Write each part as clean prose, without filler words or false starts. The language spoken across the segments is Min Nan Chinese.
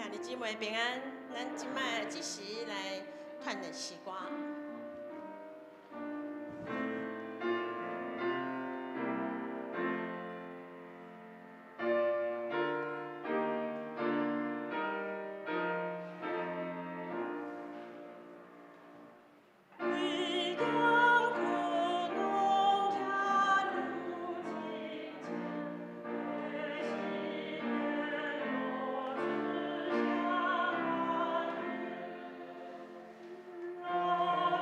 兄弟姊妹平安，咱這擺這時來團練詩歌。為了苦農徛愈親切，的時間落子下。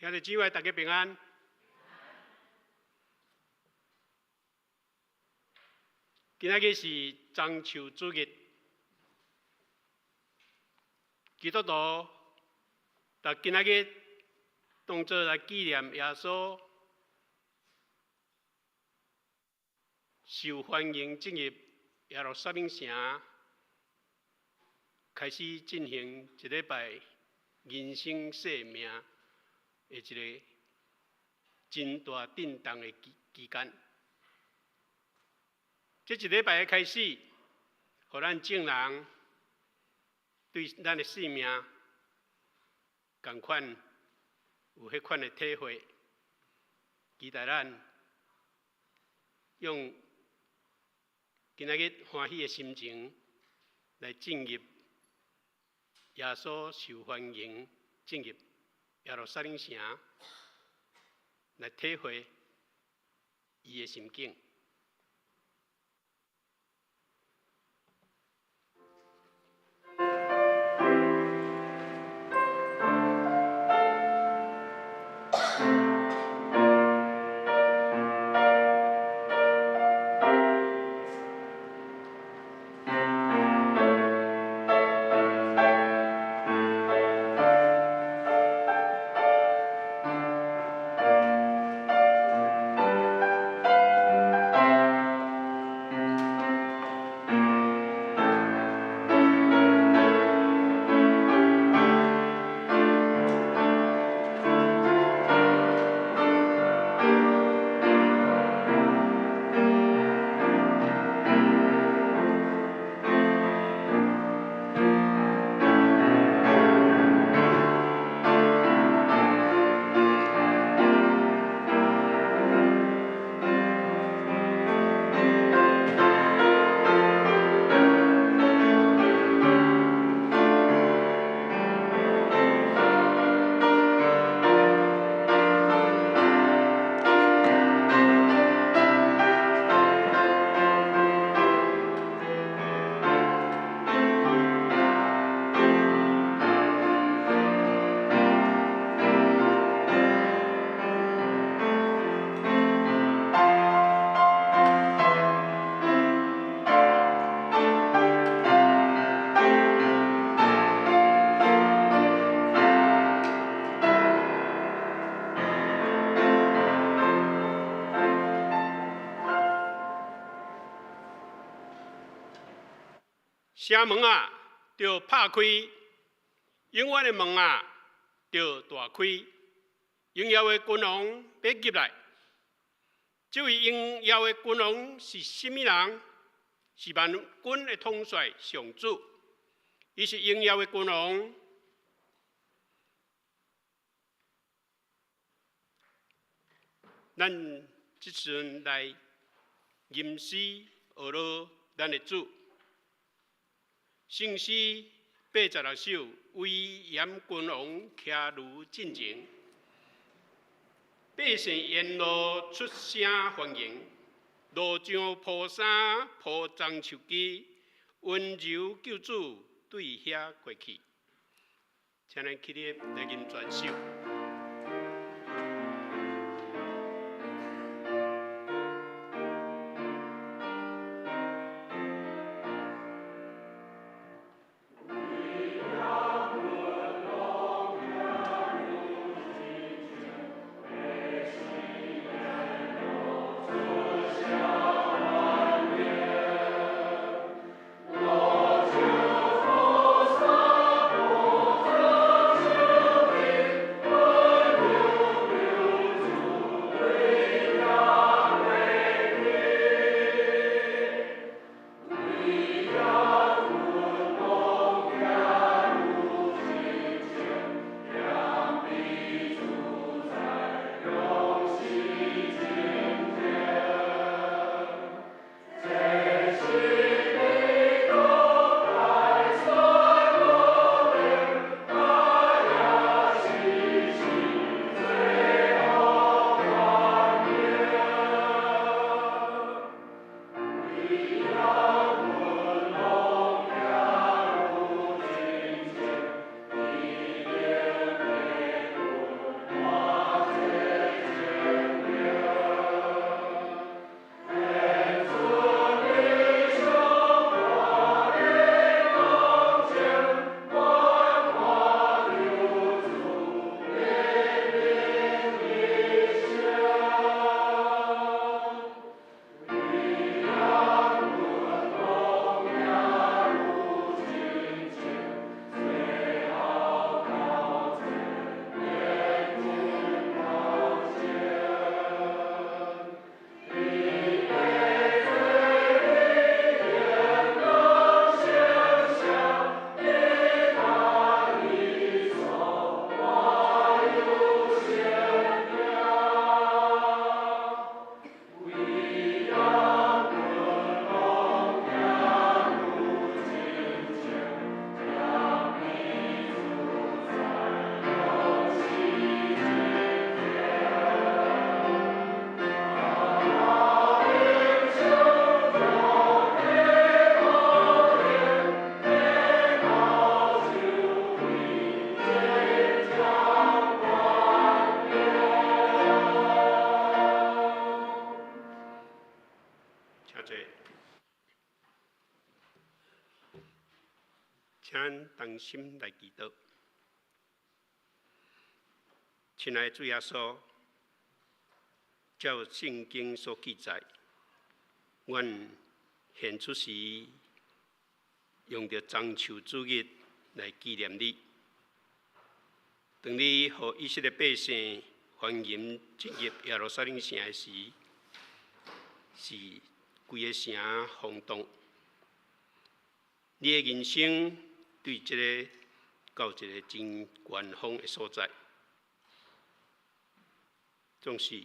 兄弟姊妹，大家平安。今仔日是棕樹主日，基督徒逐今仔日當做來紀念耶穌受歡迎進入耶路撒冷城，開始進行一禮拜人生生命的一個真大震動的期間。這一禮拜的開始，予咱眾人對咱的生命仝款有彼款的體會，期待咱用今仔日歡喜的心情來進入耶穌受歡迎，進入耶路撒冷城，來體會伊的心境。城門仔，著拍開；永遠的門仔，著大開。榮耀的君王欲入來。這位榮耀的君王是啥物人？是萬軍的統帥上主。伊是榮耀的君王。咱這時陣來吟詩學樂咱的主。聖詩86首，威嚴君王騎驢進前，百姓沿路出聲歡迎，路上鋪衫鋪棕樹枝，溫柔救主對遐過去。請咱起立來吟全首。請咱同心來祈禱。親愛的主耶穌，照聖經所記載，阮獻出時用著棕樹主日來紀念你。當你予以色列百姓歡迎進入耶路撒冷城的時，是規個城轟動。你的人生對這个到一个真高峰的所在，總是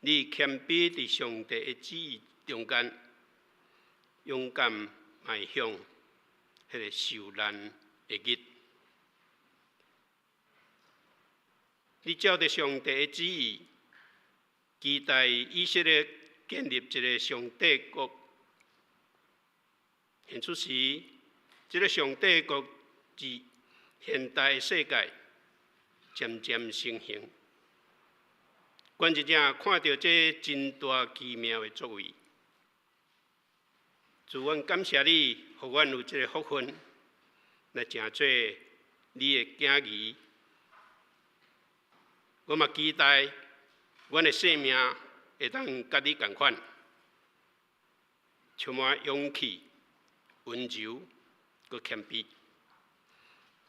你謙卑佇上帝的旨意中間，勇敢邁向彼个受難的日。你照著上帝的旨意，期待以色列建立一个上帝國。現出時，這个上帝國佇現代的世界漸漸成形。阮真正看著這真大奇妙的作為，主，阮感謝你，予阮有這个福分來成做你的囝兒。我嘛期待阮的生命會當佮你仝款，充滿勇氣、溫柔、閣謙卑。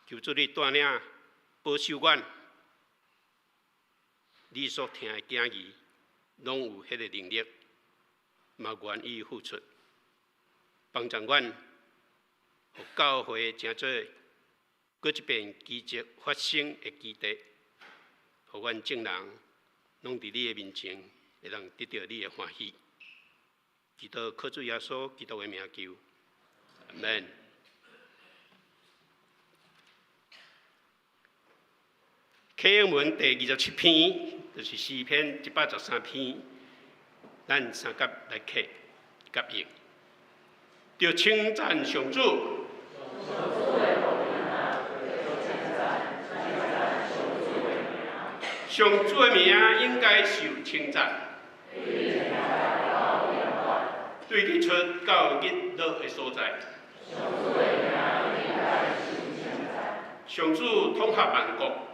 求主你帶領保守阮，你所疼的囝兒，攏有彼个能力，嘛願意付出，幫助阮，予教會成做閣一遍奇蹟發生的基地，予阮眾人攏佇你的面前，會當得著你的歡喜。祈禱靠主耶穌基督的名求，阿門。啟應文第27篇，就是詩篇113篇，咱三甲來啟甲應，著稱讚上主。上主的名應該受稱讚，對日出到日落的所在。上主統合萬國。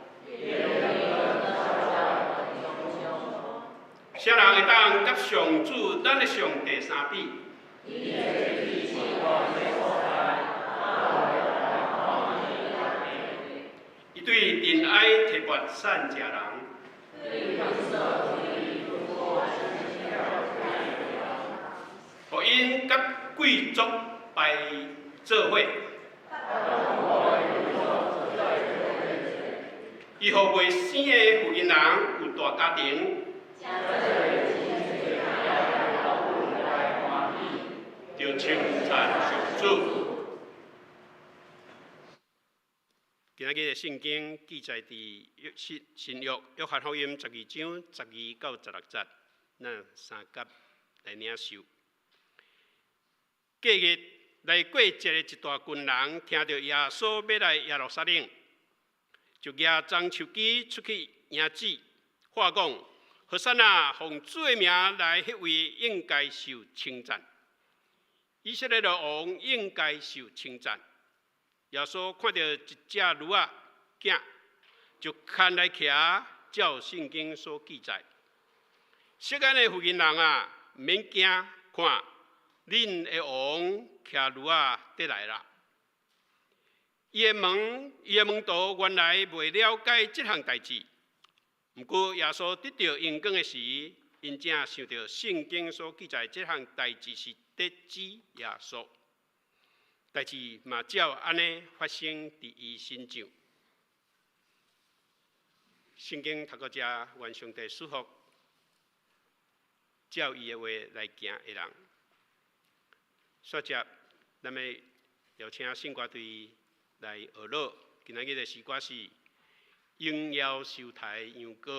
啥人會當佮上主咱的上帝相比？伊對塵埃提拔善食人，予𪜶佮貴族排做伙。伊予未生的婦人有大家庭，著稱讚上主。今仔日的聖經記載佇新新約約翰福音12章12到16節，咱三甲來領受。隔日來過節的一大群人，聽著耶穌欲來耶路撒冷，就舉棕樹枝出去迎接，喊講：和散那，奉主的名來彼位應該受稱讚。以色列的王應該受稱讚。耶穌看著一隻驢仔囝，就牽來騎，照聖經所記載。錫安的婦人啊，毋免驚，看，恁的王騎驢仔綴來啦。伊的門徒原來袂了解這項代誌，毋過耶穌得著榮光的時，𪜶才想著聖經所記載這項代誌是佇指耶穌。代誌嘛照按呢發生佇伊身上。聖經讀到遮，願上帝賜福，照伊的話來行的人。煞接，咱欲邀請聖歌隊來學樂。今仔日的詩歌是《榮耀受抬羊羔》。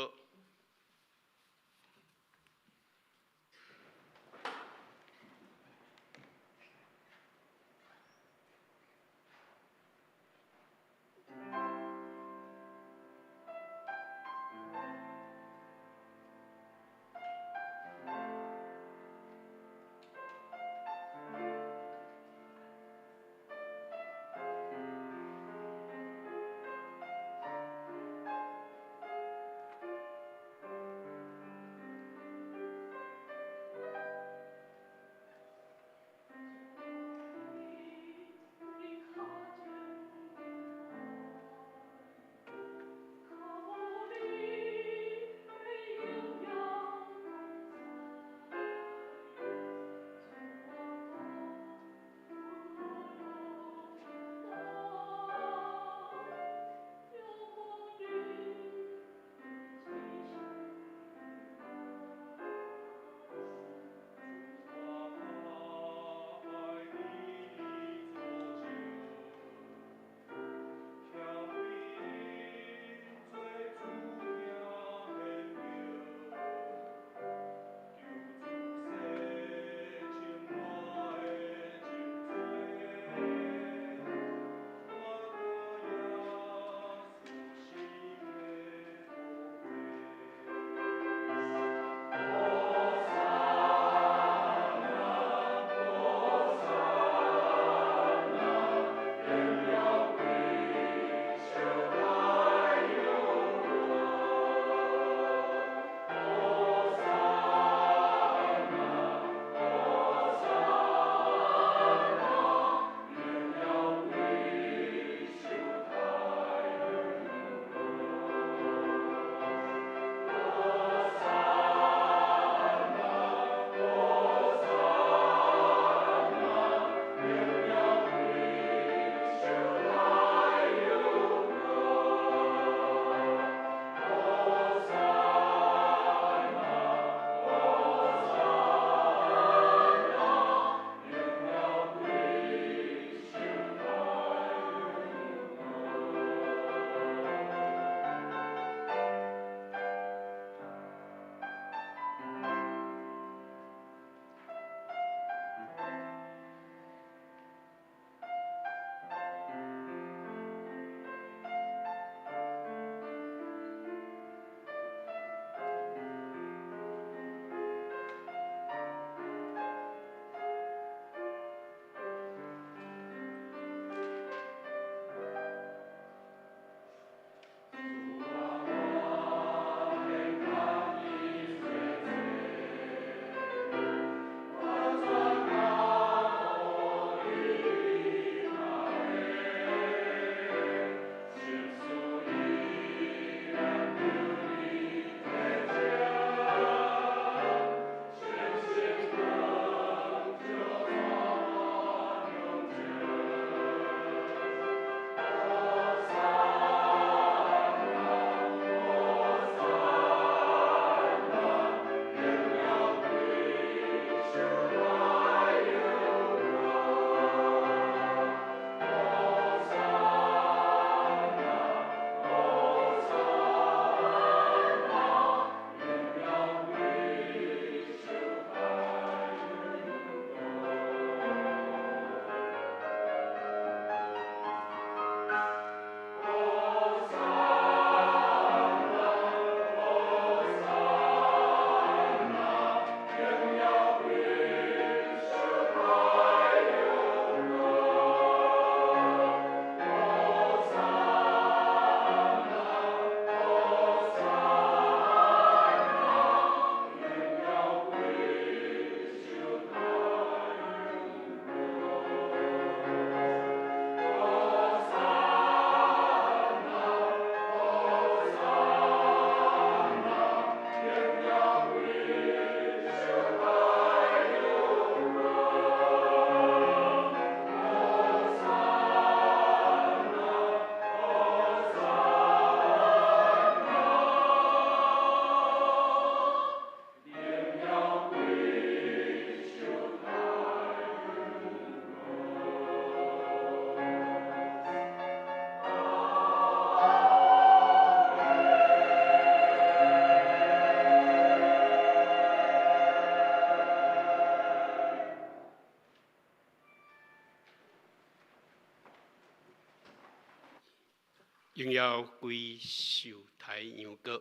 榮耀歸受抬羊羔。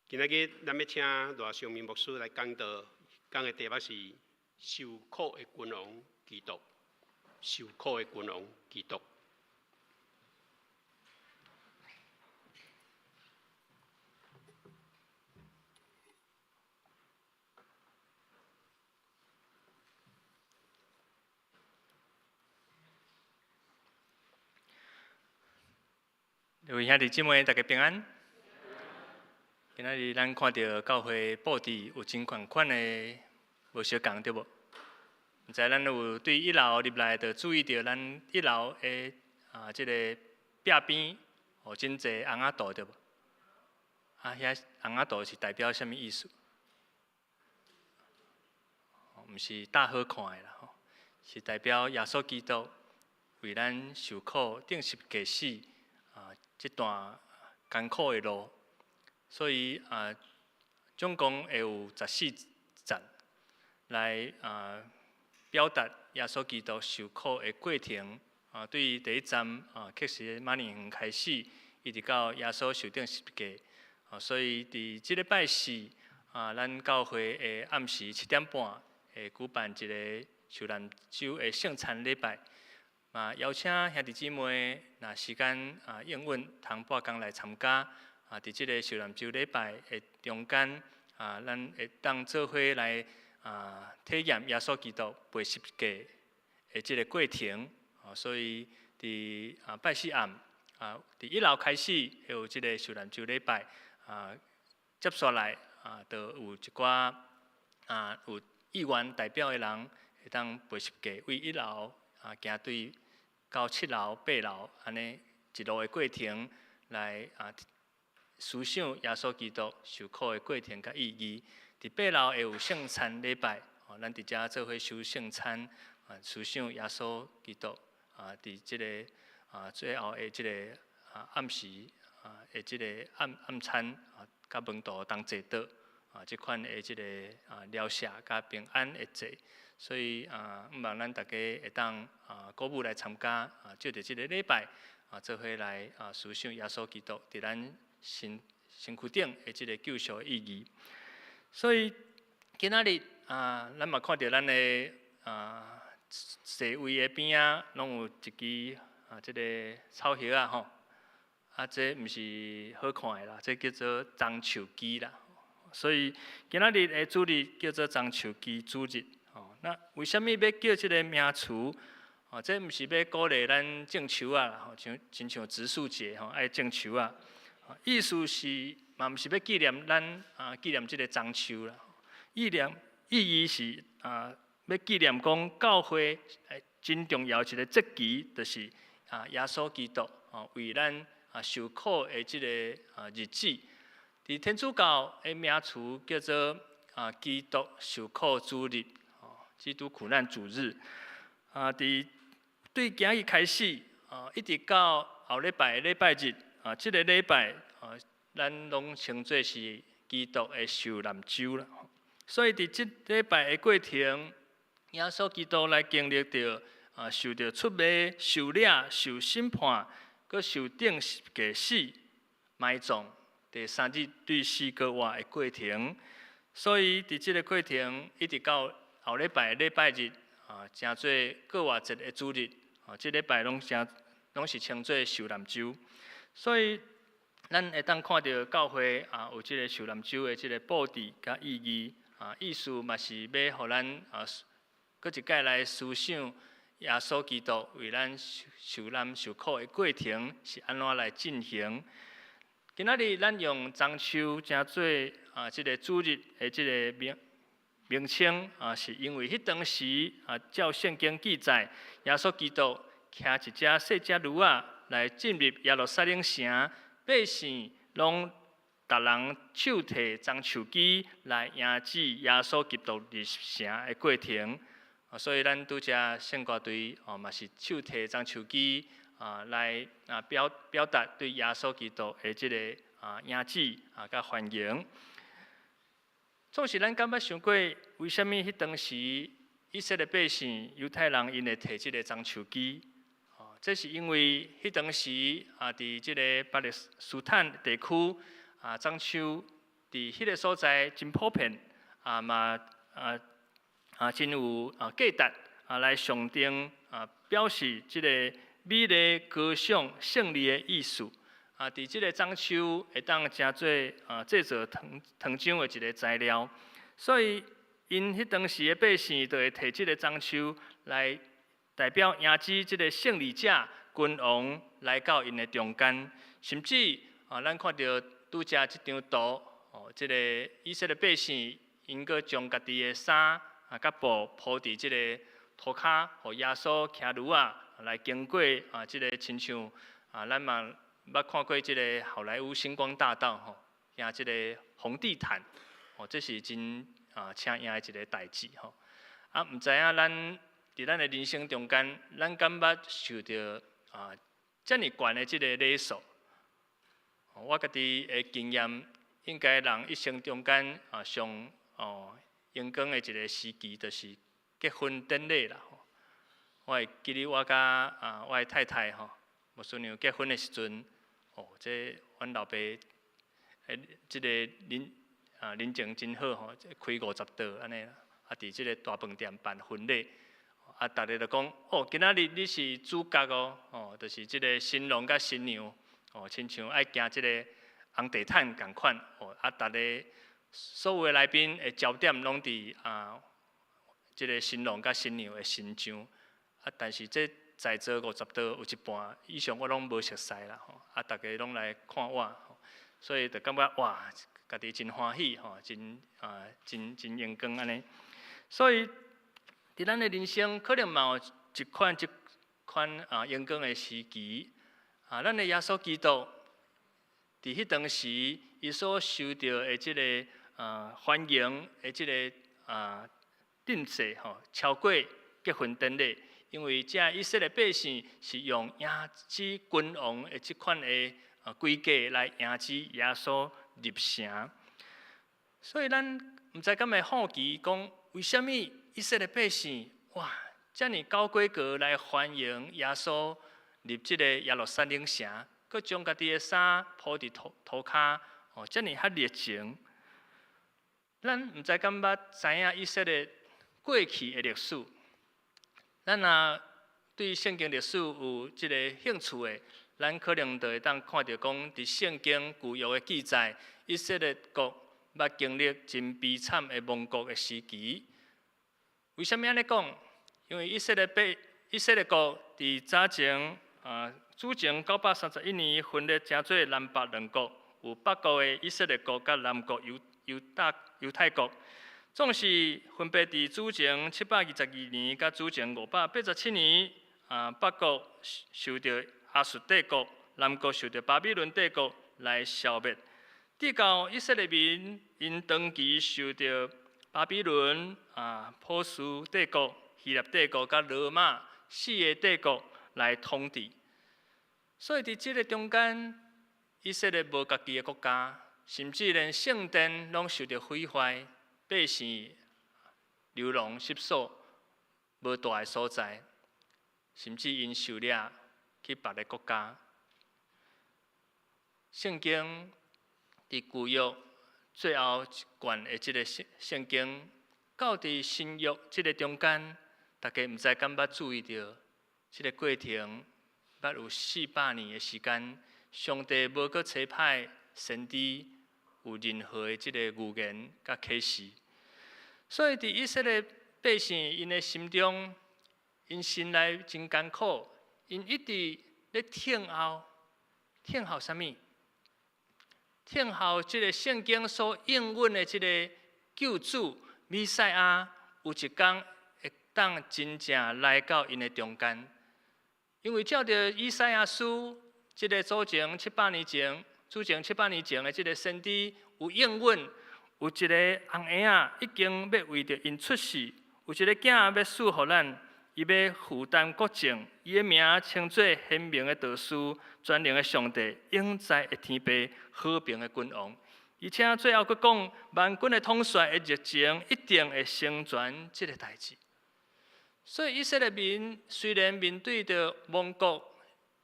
今仔日咱欲請賴尚明牧師來講道，講的題目是受苦的君王基督，受苦的君王基督。各位兄弟姊妹，大家平安。今仔日咱看著教會布置有真款款的無相仝，對無？毋知咱有對一樓入來就注意著咱一樓的啊，這個壁邊有真濟尪仔圖，對無？啊，遐尪仔圖是代表啥物意思？毋是大好看的啦，吼，是代表耶穌基督為咱受苦、釘十架死啊，這段艱苦的路。所以啊，總共會有14層來啊表達耶穌基督受苦的過程。啊，對第一站啊，客西馬尼園開始，一直到耶穌受釘十架。啊，所以佇這禮拜四啊，咱教會的暗時7點半會舉辦一個受難週的聖餐禮拜，嘛邀請兄弟姊妹，若時間啊應允，通撥工來參加。啊，佇這個受難週禮拜的中間啊，咱會當做伙來啊體驗耶穌基督背十字架的這個過程。啊，所以佇啊拜四暗啊，佇一樓開始會有這個受難週禮拜啊，接煞來啊，就有一寡啊有意願代表的人會當背十字架，為一樓啊行對到七樓、八樓按呢一路的過程來啊思想耶穌基督受苦的過程佮意義。佇八樓會有聖餐禮拜，哦，咱佇遮做伙守聖餐啊，思想耶穌基督啊，佇這个啊最後的這个啊暗時啊的這个暗暗餐啊，佮門徒同齊桌啊，這款的這个啊療赦佮平安的祭，所以啊，向望咱大家會當啊鼓舞來參加啊，藉著這个禮拜啊，做伙來啊思想耶穌基督佇咱身身軀頂的這个救贖意義。所以今仔日啊，咱嘛看著咱的啊座位的邊仔，攏有一支啊這个草葉仔吼，啊這毋是好看的啦，這叫做樟樹枝啦。所以今仔日的主日叫做樟樹枝主日。吼，那為啥物欲叫這个名詞？哦，這毋是欲鼓勵咱種樹仔啦，吼，像親像植樹節吼，愛種樹仔。意思是嘛，毋是欲紀念咱啊，紀念這个樟樹啦。意念意義是啊，欲紀念講教會真重要一个節期，就是啊耶穌基督哦為咱啊受苦的這个啊日子。佇天主教的名詞叫做啊基督受苦主日，哦，基督苦難主日。啊，佇對今日開始啊，一直到後禮拜禮拜日啊，這个禮拜啊，咱攏稱做是基督的受難週啦。所以佇這禮拜的過程，耶穌基督來經歷著啊，受著出賣、受掠、受審判，閣受釘十架死、埋葬，第三日對死閣活的過程。所以佇這个過程，一直到後禮拜禮拜日啊，成做復活節的主日啊，這禮拜攏成攏是稱做受難週。所以咱會當看著教會啊，有這个受難週的這个布置佮意義啊，意思嘛是欲予咱啊，閣一擺來思想耶穌基督為咱受難受苦的過程是按怎來進行。今仔日咱用樟樹成做啊，這个主日的這个名名稱啊，是因為彼當時啊，照聖經記載，耶穌基督騎一隻細隻驢仔來進入耶路撒冷城，百姓攏逐人手提樟樹枝來迎接耶穌基督入城的過程。啊，所以咱拄才聖歌隊哦，嘛是手提樟樹枝啊，來啊表表達對耶穌基督的這个啊迎接啊佮歡迎。總是咱敢捌想過，為啥物彼當時以色列百姓猶太人𪜶會提這个樟樹枝？哦，這是因為彼當時啊，佇這个巴勒斯坦地區啊，樟樹佇彼个所在真普遍，啊嘛啊啊真有啊價值啊，來象徵啊表示這个美麗高尚勝利的意思。啊，佇這个樟樹會當成做啊製作糖糖漿的一个材料，所以𪜶彼當時的百姓就會提這个樟樹來代表迎接這个勝利者君王來到𪜶的中間，甚至啊，咱看著拄才這張圖，哦，這个以色列百姓𪜶閣將家己的衫啊佮布鋪佇這个塗跤，予耶穌騎驢仔來經過啊，這个親像啊，咱嘛捌看過這个好萊塢星光大道吼，行這个紅地毯，哦，這是真啊請影的一个代誌吼。啊，毋知影咱佇咱的人生中間，咱敢捌受著啊遮爾懸的這个禮數？我家己的經驗，應該人一生中間啊上哦榮光的一个時期，就是結婚典禮啦。我會記得我佮啊我的太太吼，牧師娘結婚的時陣，哦，這阮老爸欸這个人啊人情真好吼，開50桌按呢啦，啊佇這个大飯店辦婚禮。啊，逐家就講，哦，今仔日你是主角哦，哦，就是這个新郎佮新娘，哦，親像愛行這个紅地毯仝款，哦，啊，逐家所有的來賓的焦點攏佇啊，這个新郎佮新娘的身上，啊，但是這在座50桌有一半以上我攏無熟似啦，吼，啊，逐家攏來看我，所以就感覺哇，家己真歡喜，吼，真啊，真真榮光按呢，所以。佇咱的人生，可能嘛有一款這款啊榮光的時期啊，咱的耶穌基督佇彼當時，伊所受著的這个啊歡迎的這个啊陣勢吼，超過結婚典禮，因為這以色列百姓是用迎接君王的這款的啊規格來迎接耶穌入城，所以咱毋知敢會好奇講，為啥物以色列百姓哇，遮爾高規格來歡迎耶穌入這个耶路撒冷城，閣將家己的衫鋪佇塗塗跤，哦，遮爾較熱情。咱毋知敢捌知影以色列過去的歷史。咱若對聖經歷史有這个興趣的，咱可能就會當看著講，佇聖經舊約的記載，以色列國捌經歷真悲慘的亡國的時期。為啥物按呢講？因為以色列國佇早前啊，主前931年分裂成做南北兩國，有北國的以色列國佮南國猶猶大猶太國。總是分別佇主前722年佮主前587年，啊，北國受著亞述帝國，南國受著巴比倫帝國來消滅。直到以色列民𪜶長期受著巴比倫、啊波斯帝國、希臘帝國佮羅馬四个帝國來統治。所以佇這个中間，以色列無家己的國家，甚至連聖殿攏受著毀壞，百姓流亡失所，無蹛的所在，甚至𪜶受掠去別个國家。聖經佇舊約最後一卷的這个聖聖經，到佇新約這个中間，大家毋知敢捌注意著，這个過程捌有400年的時間，上帝無閣差派先知有任何的這个預言佮啟示。所以佇以色列百姓𪜶的心中，𪜶心內真艱苦，𪜶一直咧等候，等候啥物？等候這个聖經所應允的這个救主彌賽亞，有一天會當真正來到𪜶的中間。因為照著以賽亞書，這个祖前七百年前，主前七百年前的這个先知有應允，有一个紅嬰仔已經欲為著𪜶出世，有一个囝欲賜予咱，伊欲負擔國政，伊的名稱做賢明的導師，全能的上帝，永在的天父，和平的君王。而且最後閣講，萬軍的統帥的熱情一定會成全這个代誌。所以以色列民雖然面對著亡國，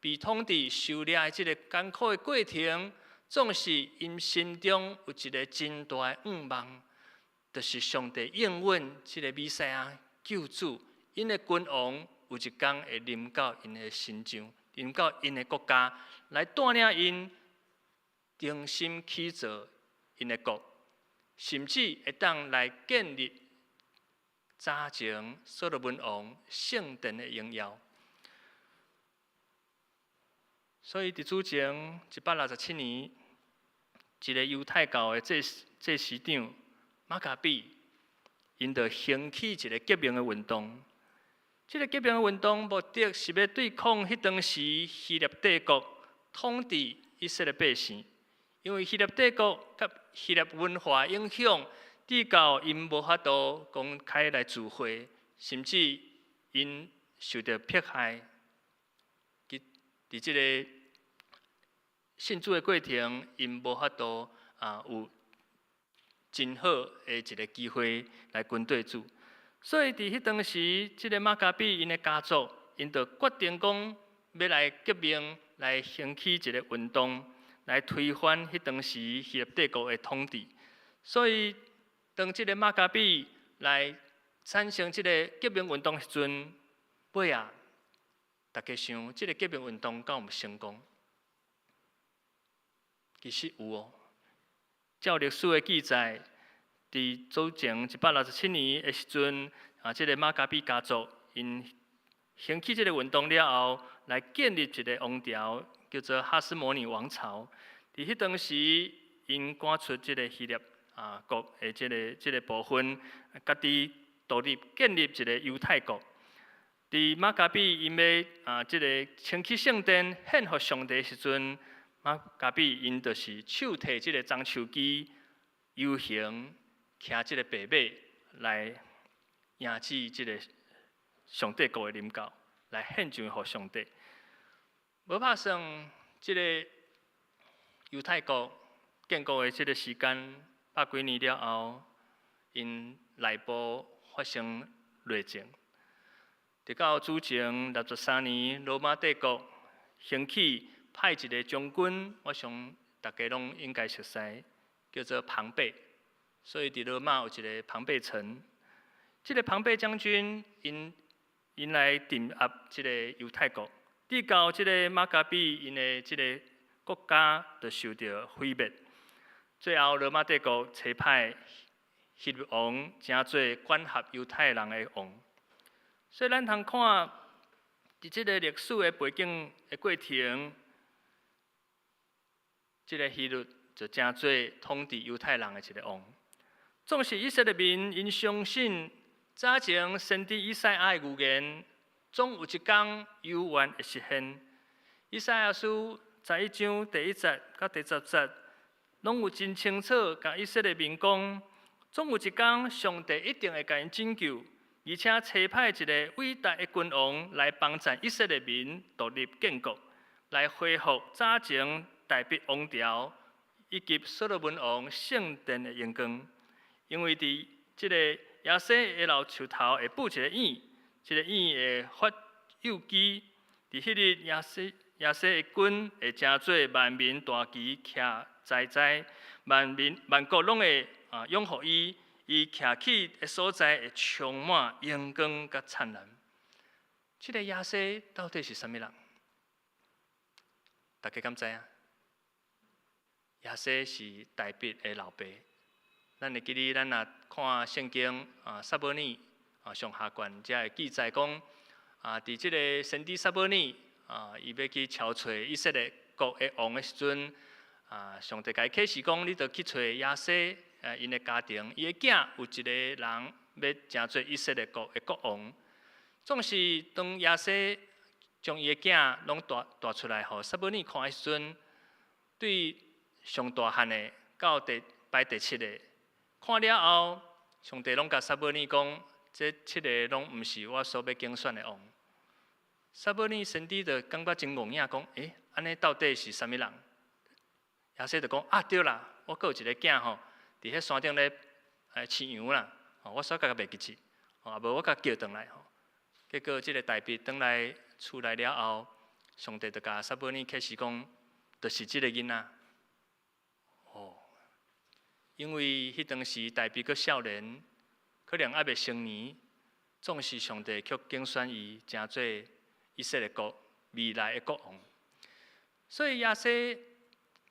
被統治受掠的這个艱苦的過程，總是𪜶心中有一个真大的願望，就是上帝應允這个彌賽亞救主，𪜶的君王有一工會臨到𪜶的身上，臨到𪜶的國家，來帶領𪜶重新起造𪜶的國，甚至會當來建立早前所羅門王聖殿的榮耀。所以，佇主前167年，一个猶太教的祭司長馬加比，𪜶就興起一个革命的運動。這个革命的運動目的是欲對抗彼當時希臘帝國統治以色列百姓，因為希臘帝國佮希臘文化影響，致到𪜶無法度公開來聚會，甚至𪜶受著迫害。佇這个信主的過程，𪜶無法度有真好的一个機會來跟綴主。所以佇彼當時，這个馬加比𪜶的家族，𪜶就決定講欲來革命，來興起一个運動，來推翻彼當時希臘帝國的統治。所以，當這个馬加比來產生這个革命運動時陣，尾仔，大家想，這个革命運動敢有成功？其實有哦。照歷史的記載，佇主前167年的時陣，這个馬加比家族𪜶興起這个運動了後，來建立一个王朝，叫做哈斯摩尼王朝。佇彼當時，𪜶趕出這个希臘國的這个部分，家己獨立建立一个猶太國。佇馬加比𪜶欲這个清起聖殿獻予上帝時陣，馬加比𪜶就是手提這个棕樹枝遊行，騎這个白馬來迎接這个上帝國的臨到，來獻上予上帝。無拍算，這个猶太國建國的這个時間百幾年了後，𪜶內部發生內戰。直到主前63年，羅馬帝國興起派一个將軍，我想大家攏應該熟悉，叫做龐貝。所以佇羅馬有一个龐貝城。這个龐貝將軍，𪜶來鎮壓這个猶太國，直到這个馬加比𪜶的這个國家就受著毀滅。最後，羅馬帝國差派希律王，成做管轄猶太人的王。所以，咱通看，佇這个歷史的背景的過程，這个希律就成做統治猶太人的一个王。總是以色列民，𪜶相信早前先知以賽亞的預言，總有一工猶原會實現。以賽亞書11章第1節佮第10節，攏有真清楚，共以色列民講，總有一工上帝一定會共𪜶拯救，而且差派一个偉大的君王來幫贊以色列民獨立建國，來恢復早前大衛王朝以及所羅門王聖殿的榮光。因為佇這个耶西的老樹頭會布一个影，這个影會發幼枝。佇彼日，耶西的根會成做萬民大旗，徛在在，萬民萬國攏會擁護伊。伊徛起的所在會充滿榮光佮燦爛。這个耶西到底是啥物人？大家敢知影？耶西是大衛的老爸。咱會記得，咱若看聖經撒母耳上下卷，才會記載講佇這个先知撒母耳伊欲去朝揣以色列國的王的時陣，上帝共伊啟示講，你著去揣耶西，𪜶的家庭，伊的囝有一个人欲成做以色列國的國王。總是當耶西將伊的囝攏帶帶出來，予撒母耳看的時陣，對上大漢的到第排第七個，看了後，上帝攏共撒母耳講，這七个攏毋是我所欲揀選的王。撒母耳先知就感覺真戇影，講：欸，按呢到底是啥物人？耶西就講：啊，對啦，我閣有一个囝吼，佇彼山頂咧飼羊啦，我煞共袂記得，啊無我共叫轉來吼。結果這个大衛轉來厝內了後，上帝就共撒母耳啟示講，就是這个囡仔。哦，因為彼當時大衛閣少年，可能猶未成年，總是上帝卻揀選伊，成做以色列國未來的國王。所以耶西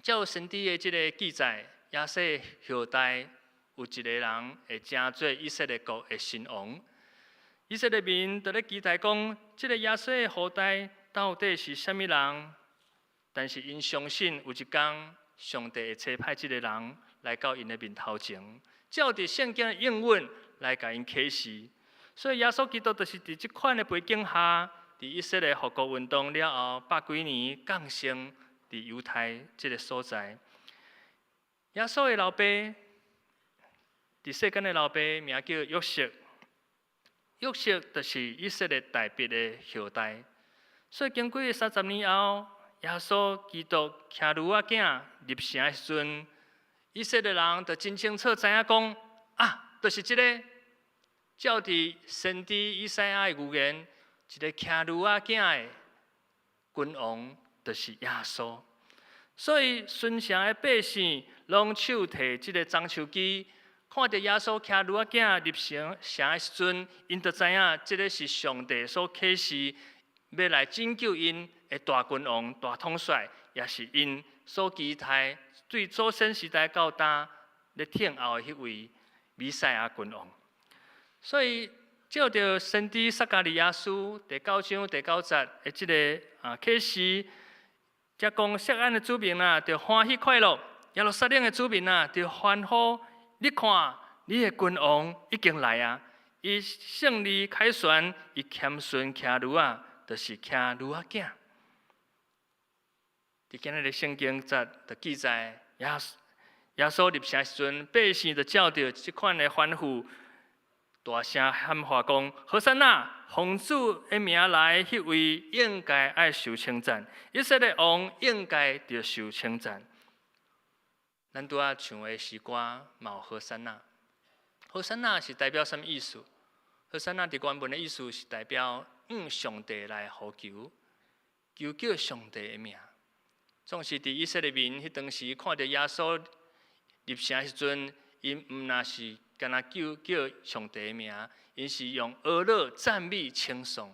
照先知的這个記載，耶西後代有一个人會成做以色列國的新王。以色列民就咧期待講，這个耶西的後代到底是啥物人？但是𪜶相信有一天，上帝會差派這个人來到𪜶的面頭前，照著聖經的應允來共𪜶啟示。所以耶穌基督就是佇這款的背景下，佇以色列復國運動了後百幾年降生佇猶太這个所在。耶穌的老爸，佇世間的老爸名叫約瑟，約瑟就是以色列大衛的後代。所以經過30年後，耶穌基督騎驢仔囝入城的時陣，以色列人就真清楚知影講，啊，就是這个，照佇先知以賽亞的預言，一个騎驢仔囝的君王，就是耶穌。所以全城的百姓攏手提這个棕樹枝，看著耶穌騎驢仔囝入城城的時陣，𪜶就知影這个是上帝所啟示欲來拯救𪜶的大君王、大統帥，也是𪜶所期待對祖先時代到今咧等候的彼位彌賽亞君王。所以照著先知撒迦利亞書第九章第九節的這个啟示，才講錫安的子民啊，著歡喜快樂；耶路撒冷的子民啊，著歡呼。你看，你的君王已經來啊！伊勝利凱旋，伊謙遜騎驢仔，就是騎驢仔囝。佇今日的聖經節就記載，耶穌入城時陣，百姓就照著這款的歡呼，大聲喊話講：和散那，奉主的名來，彼位應該愛受稱讚；以色列王應該著受稱讚。咱拄仔唱的詩歌嘛有和散那，和散那是代表啥物意思？和散那佇原文的意思是代表向上帝來呼求，求叫上帝的名。總是佇以色列民彼當時看著耶穌入城時陣，𪜶毋若是干焦求叫上帝的名，𪜶是用呵咾讚美稱頌，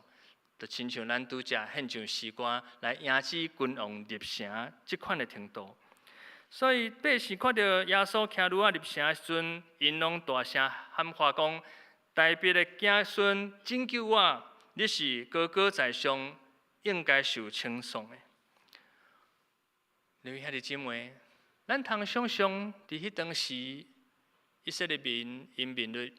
就親像咱拄才獻唱詩歌來迎接君王入城這款的程度。所以百姓看著耶穌騎驢仔入城的時陣，𪜶攏大聲喊話講：大衛的子孫拯救我！你是高高在上，應該受稱頌的。兩位兄弟姊妹，咱通想象佇彼當時，以色列民𪜶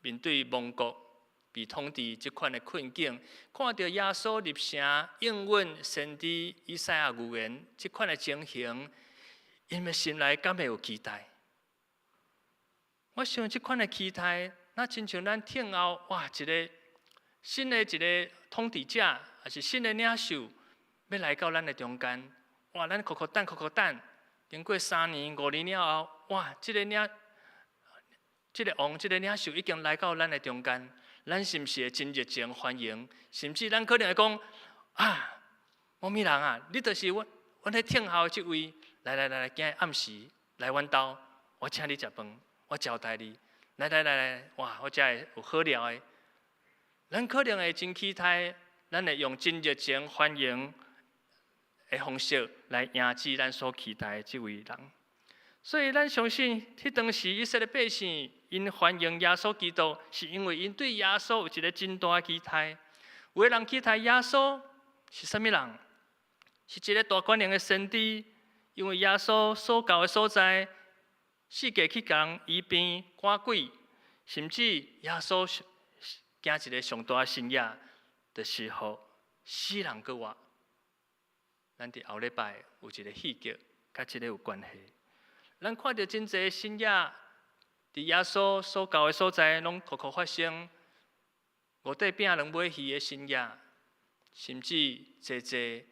面對亡國被統治這款的困境，看著耶穌入城應允先知以賽亞預言這款的情形，𪜶的心內敢會有期待？我想這款的期待，若親像咱等候哇，一个新的一个統治者，抑是新的領袖，欲來到咱的中間，哇！咱苦苦等，苦苦等，經過3年、5年了後，哇！這个王、這个領袖已經來到咱的中間，咱是毋是會真熱情歡迎？甚至咱可能會講啊，某某人啊，你就是阮咧等候的這位。來來來來，今日暗時來阮兜，我請你食飯，我招待你。來來來來，哇！我遮會有好料的。咱可能會真期待，咱會用真熱情歡迎的方式來迎接咱所期待的這位人。所以咱相信，彼當時以色列百姓𪜶歡迎耶穌基督，是因為𪜶對耶穌有一个真大的期待。有的人期待耶穌是啥物人？是一个大權能的先知。因為耶穌所教的所在，四界去共人醫病趕鬼，甚至耶穌行一个上大的神蹟，就是予死人閣活。咱佇後禮拜有一个戲劇，佮這个有關係。咱看著真濟神蹟，佇耶穌所教的所在，攏苦苦發生。五塊餅兩尾魚的神蹟，甚至濟濟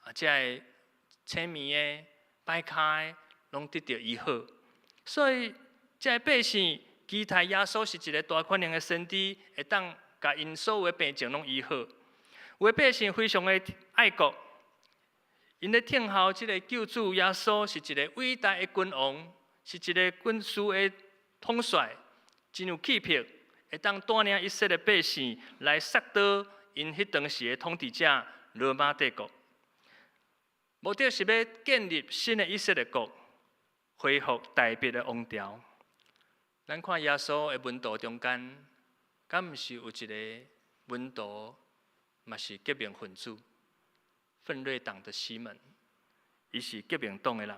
啊，這个青痼的、跛跤的，攏得著醫好。所以，這个百姓期待耶穌是一个大權能的先知，會當共𪜶所有的病症攏醫好。有的百姓非常的愛國， 𪜶咧聽候這个救主耶穌是一个偉大的君王，是一个軍事的統帥，真有氣魄，會當帶領以色列百姓來殺倒𪜶彼當時的統治者羅馬帝國。目的是欲建立新的以色列國，恢復大衛的王朝。咱看耶穌的門徒中間，敢毋是有一个門徒，嘛是革命分子，奮銳黨的西門，伊是革命黨的人。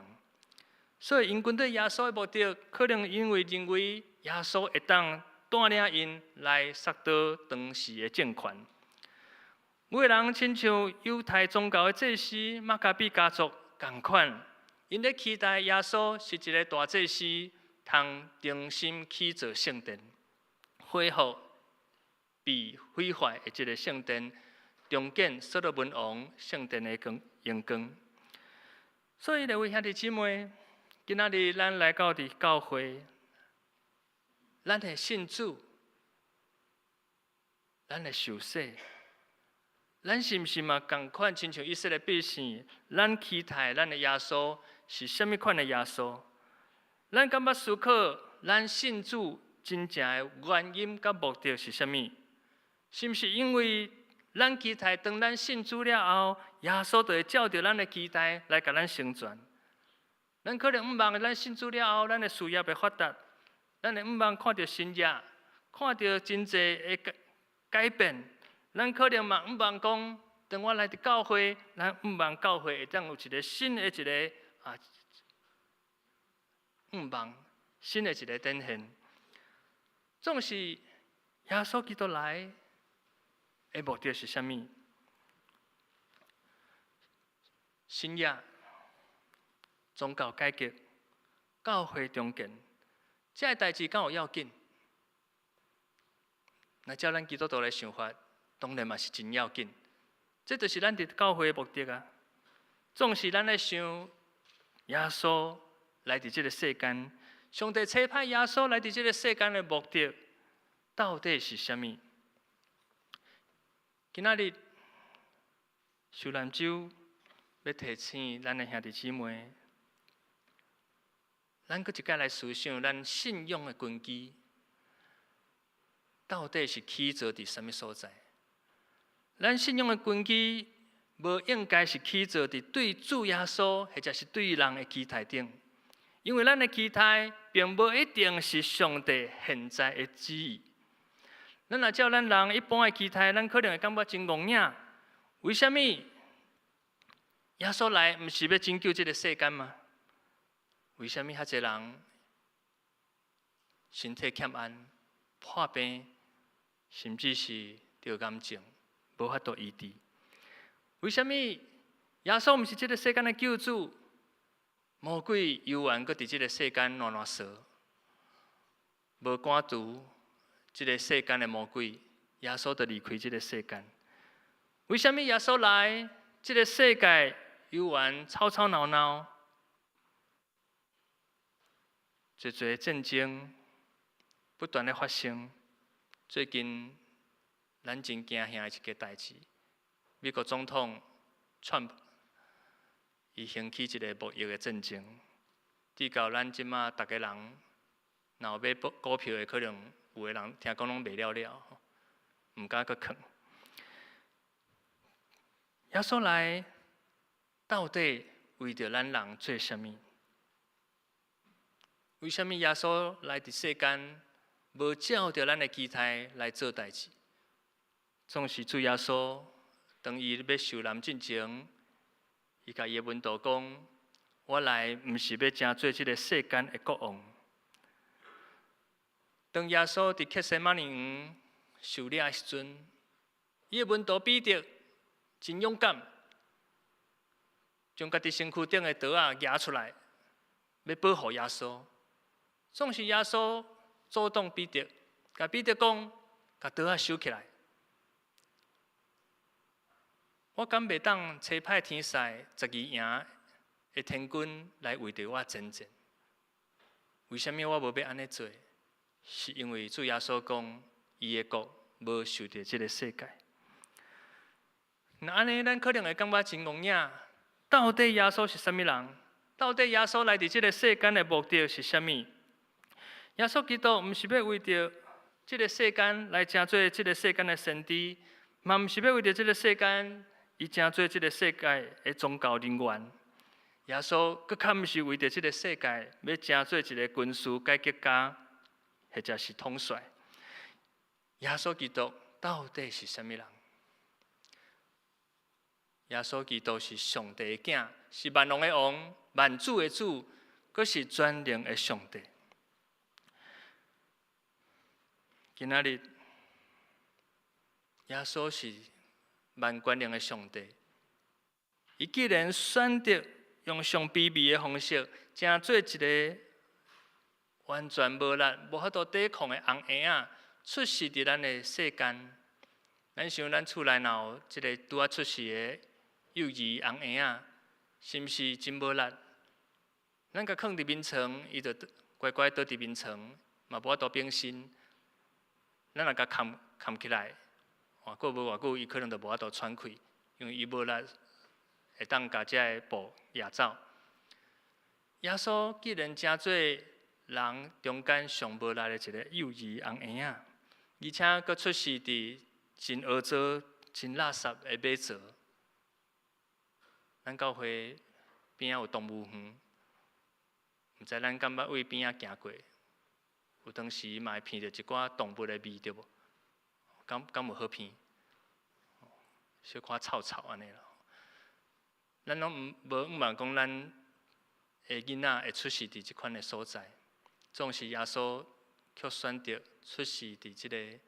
所以𪜶跟隨耶穌的目的，可能因為認為耶穌會當帶領𪜶來殺倒當時的政權。有的人親像猶太宗教的祭司瑪加比家族仝款，𪜶咧期待耶穌是一个大祭司，通重新起造聖殿，恢復被毀壞的這个聖殿，重建所羅門王聖殿的光榮光。所以，各位兄弟姊妹，今仔日咱來到佇教會，咱的信主，咱的受洗，咱是毋是嘛仝款親像以色列百姓？咱期待咱的耶穌是啥物款的耶穌？咱敢捌思考，咱信主真正的原因佮目的是啥物？是毋是因為咱期待當咱信主了後，耶穌就會照著咱的期待來共咱成全？咱可能向望咱信主了後，咱的事業會發達，咱會向望看著神蹟，看著真濟的改變。咱可能嘛向望講，當我來佇教會，咱向望教會會當有一个新的一个啊，向望新的一个展現。總是耶穌基督來的目的是啥物？新約、宗教改革、教會重建，這个代誌敢有要緊？若照咱基督徒來想法，當然嘛是真要緊。這就是咱佇教會的目的啊。總是咱咧想耶穌來佇這个世間，上帝差派耶穌來佇這个世間的目的，到底是啥物？今仔日受難週欲提醒咱的兄弟姊妹，咱閣一擺來思想咱信仰的根基，到底是起造佇啥物所在？咱信仰的根基，無應該是起造佇對主耶穌，或者是對人的期待頂，因為咱的期待並無一定是上帝現在的旨意。咱若照咱人一般的期待，咱可能會感覺真戇影。為啥物耶穌來毋是欲拯救這个世間嗎？為啥物遐濟人身體欠安、破病，甚至是得癌症，無法度醫治？為啥物耶穌毋是這个世間的救主？魔鬼猶原閣佇這个世間亂亂踅，無趕除這个世間的魔鬼，耶穌就離開這个世間。為啥物耶穌來，這个世界猶原吵吵鬧鬧，濟濟戰爭不斷咧發生？最近咱真驚嚇的一件代誌，美國總統川普伊興起一个貿易的戰爭，至到咱這馬逐个人，若有買股票的，可能有的人聽講攏賣了了，毋敢閣囥。耶穌來，到底為著咱人做啥物？為啥物耶穌來佇世間，無照著咱的期待來做代誌？總是主耶穌，當伊欲受難進前，伊共伊的門徒講：我來毋是欲成做這个世間的國王。當耶穌佇客西馬尼園受掠的時陣，伊的門徒彼得真勇敢，將家己身軀頂的刀仔舉出來，欲保護耶穌。總是耶穌阻擋彼得，共彼得講：共刀仔收起來。我敢袂當差派天使十二營的天軍來為著我征戰？為啥物我無欲按呢做？是因為主耶穌講，伊的國無受著這个世界。若按呢，咱可能會感覺真戇影。到底耶穌是啥物人？到底耶穌來佇這个世間的目的是啥物？耶穌基督毋是欲為著這个世間來成做這个世間的先知，嘛毋是欲為著這个世間伊成做這个世界的宗教人員。耶穌閣較毋是為著這个世界欲成做一个軍事改革家，或者是統帥。耶穌基督到底是啥物人？耶穌基督是上帝的囝，是萬王的王、萬主的主，閣是全能的上帝。今仔日，耶穌是萬權能的上帝，伊既然選擇用上卑微的方式，成做一个完全無力、無法度抵抗的紅嬰仔，出世佇咱的世間。咱想咱厝內若有一个拄仔出世的幼兒紅嬰仔，是毋是真無力？咱共囥佇眠床，伊就乖乖倒佇眠床，嘛無法度變身。咱若共崁崁起來，哇，過無偌久，伊可能就無法度喘氣，因為伊無力會當共這个布攑走。耶穌既然成做人中間上無力的一个幼兒紅嬰仔，而且閣出世佇真骯髒、真垃圾的馬槽。咱教會邊仔有動物園，毋知咱敢捌對邊仔行過？有當時嘛會聞著一寡動物的味，對無？敢敢有好聞？小可臭臭按呢啦。咱攏毋無向望講咱的囡仔會出世佇這款的所在，總是耶穌卻選擇出世佇這个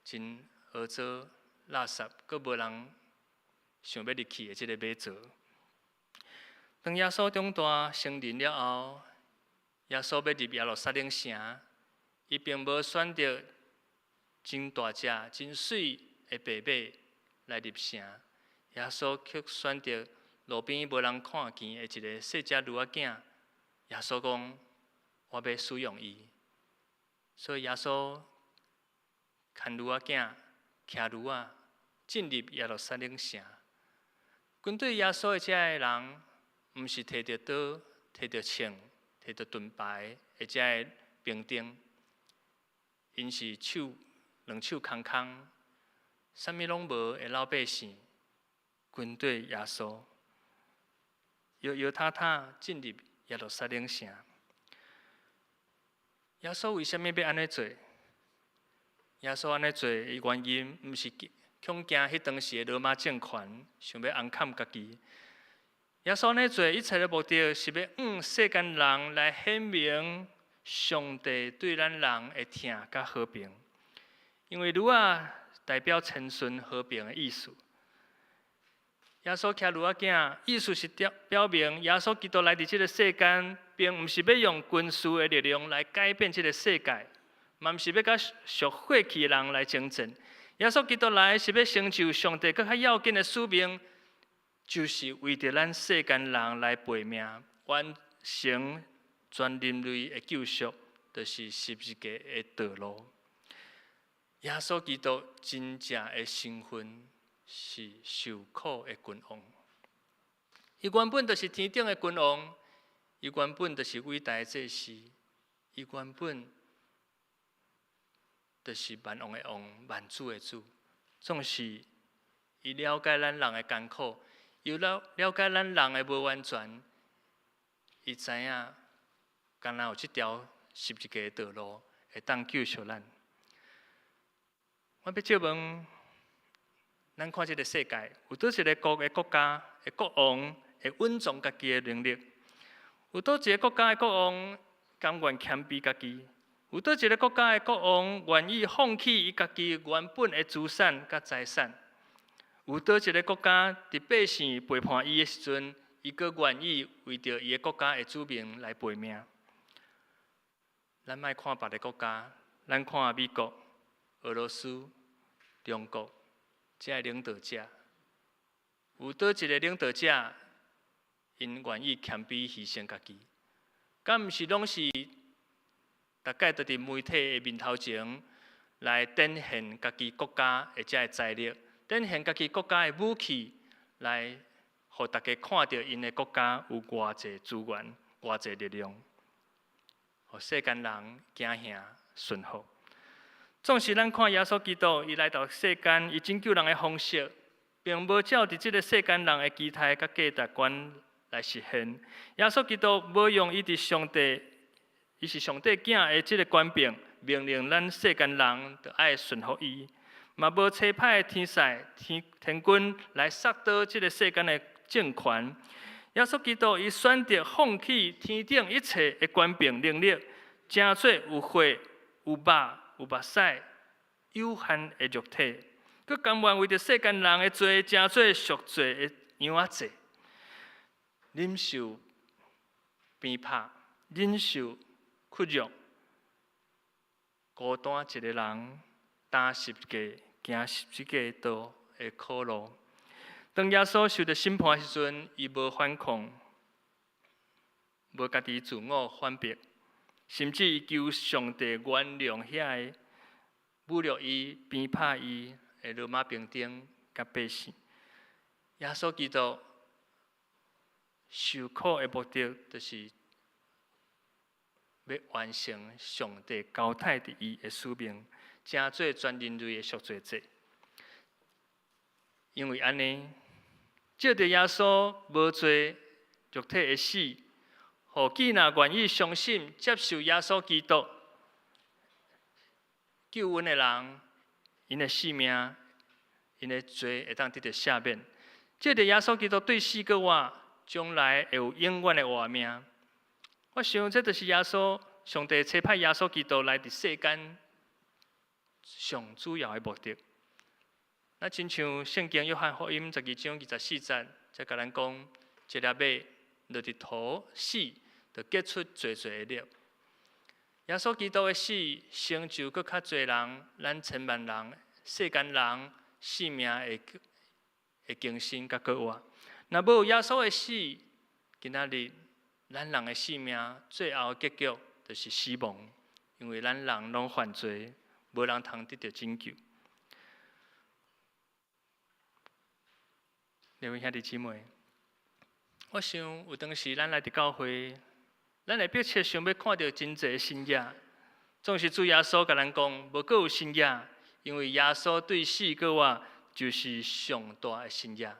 真骯髒、垃圾，閣無人想欲入去的這个馬槽。當耶穌長大成人了後，耶穌欲入耶路撒冷城，伊並無選擇真大隻、真媠的白馬來入城，耶穌卻選擇路邊無人看見的一个細隻驢仔囝。耶穌講：我欲使用伊。所以耶穌牽驢仔囝，騎驢仔進入耶路撒冷城。跟隨耶穌的這个人，毋是提著刀、提著槍、提著盾牌的這个兵丁，𪜶是手兩手空空，啥物攏無的老百姓，跟隨耶穌，搖搖踏踏進入耶路撒冷城。耶穌為啥物欲按呢做？耶穌按呢做的原因，毋是恐驚彼當時的羅馬政權想欲尪砍家己。耶穌按呢做一切的目的，是欲向世間人來顯明上帝對咱人的疼佮和平。因為驢仔代表謙遜和平的意思。耶穌騎驢仔囝，意思是表表明耶穌基督來佇這个世間，並毋是欲用軍事的力量來改變這个世界，嘛毋是欲佮屬血氣的人來爭戰。耶穌基督來是欲成就上帝閣較要緊的使命，就是為著咱世間人來背命，完成全人類的救贖，就是十字架的道路。耶穌基督真正的身份是受苦的君王，伊原本就是天頂的君王，伊原本就是偉大的祭司，伊原本就是萬王的王、萬主的主。總是伊了解咱人的艱苦，又了了解咱人的無完全，伊知影，敢若有這條十字架的道路會當救贖咱。我欲借問，咱看這个世界，有佗一个國的國家的國王會隱藏家己的能力？有佗一个國家的國王甘願謙卑家己？有佗一个國家的國王願意放棄伊家己原本的資產佮財產？有佗一个國家佇百姓背叛伊的時陣，伊閣願意為著伊的國家的子民來背命？咱莫看別个國家，咱看美國、俄羅斯、中國，這个領導者，有佗一个領導者，𪜶願意謙卑犧牲家己？敢毋是攏是逐擺都佇媒體的面頭前來展現家己國家的這个財力，展現家己國家的武器，來予予大家看著𪜶的國家有偌濟資源、偌濟力量，予世間人驚嚇順服。總是咱看耶穌基督，伊來到世間，伊拯救人的方式，並無照佇這个世間人的期待佮價值觀來實現。耶穌基督無用伊佇上帝，伊是上帝囝的這个權柄，命令咱世間人著愛順服伊，嘛無差派天使、天軍來殺倒這个世間的政權。耶穌基督伊選擇放棄天頂一切的權柄能力，成做有血、有肉、有目屎有限的肉體，閣甘願為著世間人的罪，成做贖罪的羊仔祭，忍受鞭拍，忍受屈辱，孤單一个人擔十架，行十字架道的苦路。當耶穌受著審判的時陣，伊無反抗，無家己自我反駁，甚至伊求上帝原諒遐个侮辱伊、鞭拍伊的羅馬兵丁佮百姓。耶穌基督受苦的目的，就是欲完成上帝交託佇伊的使命，成做全人類的贖罪祭。因為按呢，藉著耶穌無罪肉體的死，予既若願意相信接受耶穌基督救恩的人，𪜶的性命、𪜶的罪會當得著赦免。藉著耶穌基督對死閣活，將來會有永遠的活命。我想這就是耶穌上帝差派耶穌基督來佇世間上主要的目的。那親像聖經約翰福音12章24節，才共咱講，一粒麥落佇土死，就結出濟濟的粒。耶穌基督的死，成就閣較濟人，咱千萬人、世間人性命的更新佮復活。若無耶穌的死，今仔日咱人的性命最後的結局就是死亡，因為咱人攏犯罪，無人通得著拯救。各位兄弟姊妹，我想有當時咱來佇教會，咱會迫切想欲看著真濟神跡，總是主耶穌共咱講，無閣有神跡，因為耶穌對死閣活就是上大的神跡。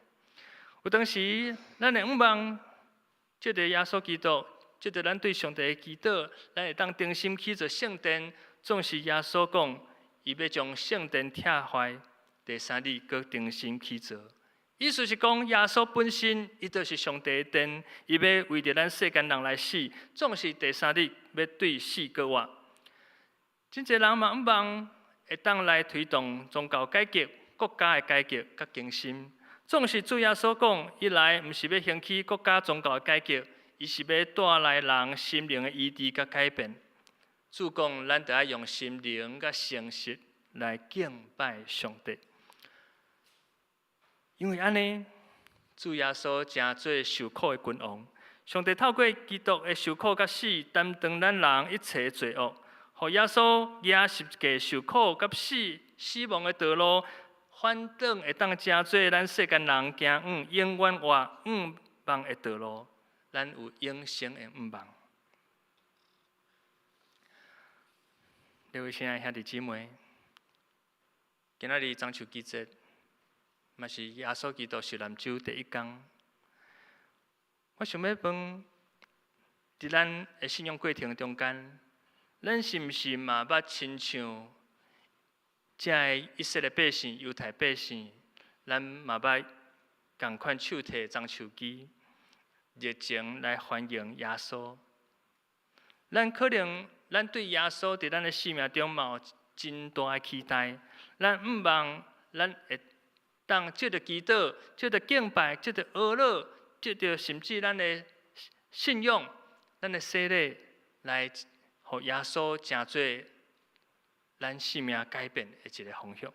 有當時咱會向望，藉著耶穌基督，藉著咱對上帝的祈禱，咱會當重新起造聖殿。總是耶穌講，伊欲將聖殿拆壞，第三日閣重新起造。意思是講，耶穌本身伊就是上帝的殿，伊欲為著咱世間人來死，總是第三日欲對死閣活。真濟人嘛向望會當來推動宗教改革、國家的改革佮更新。總是主耶穌講，伊來毋是欲興起國家宗教的改革，伊是欲帶來人心靈的醫治佮改變。主講，咱著愛用心靈佮誠實來敬拜上帝。因為按呢，主耶穌成做受苦的君王，上帝透過基督的受苦佮死，擔當咱人一切罪惡，予耶穌行十字架受苦佮死死亡的道路，反轉會當成做咱世間人行往永遠活向望的道路，咱有永生的向望。各位親愛兄弟姊妹，今仔日中秋節，嘛是耶穌基督受難週第一工。我想欲問，佇咱的信仰過程中間，咱是毋是嘛捌親像這个以色列百姓、猶太百姓，咱嘛捌仝款手提棕樹枝，熱情來歡迎耶穌？咱可能，咱對耶穌佇咱的生命中嘛有真大的期待，咱向望咱會當藉著祈禱、藉著敬拜、藉著哀禱、藉著甚至咱的信仰、咱的洗禮，來予耶穌成做咱生命改變的一个方向。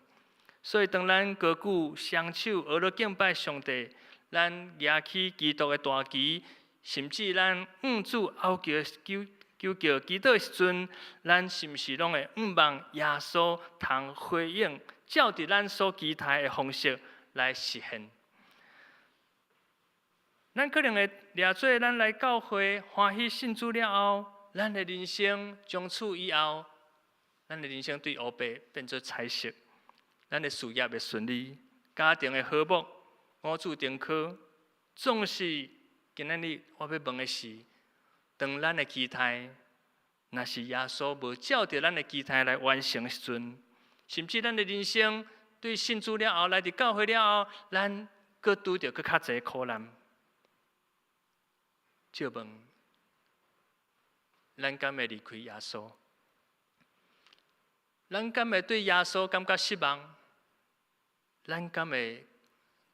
所以，當咱高舉雙手哀禱敬拜上帝，咱舉起基督的大旗，甚至咱向主哀求求求叫祈禱的時陣，咱是毋是攏會向望耶穌通回應，照佇咱所期待的方式來實現？咱可能會掠做咱來教會歡喜信主了後，咱的人生從此以後，咱的人生對烏白變做彩色，咱的事業會順利，家庭會和睦，五子登科。總是今仔日我欲問的是，當咱的期待，若是耶穌無照著咱的期待來完成的時陣，甚至咱的人生對信主了後，來佇教會了後，咱閣拄著閣較濟苦難。借問，咱敢會離開耶穌？咱敢會對耶穌感覺失望？咱敢會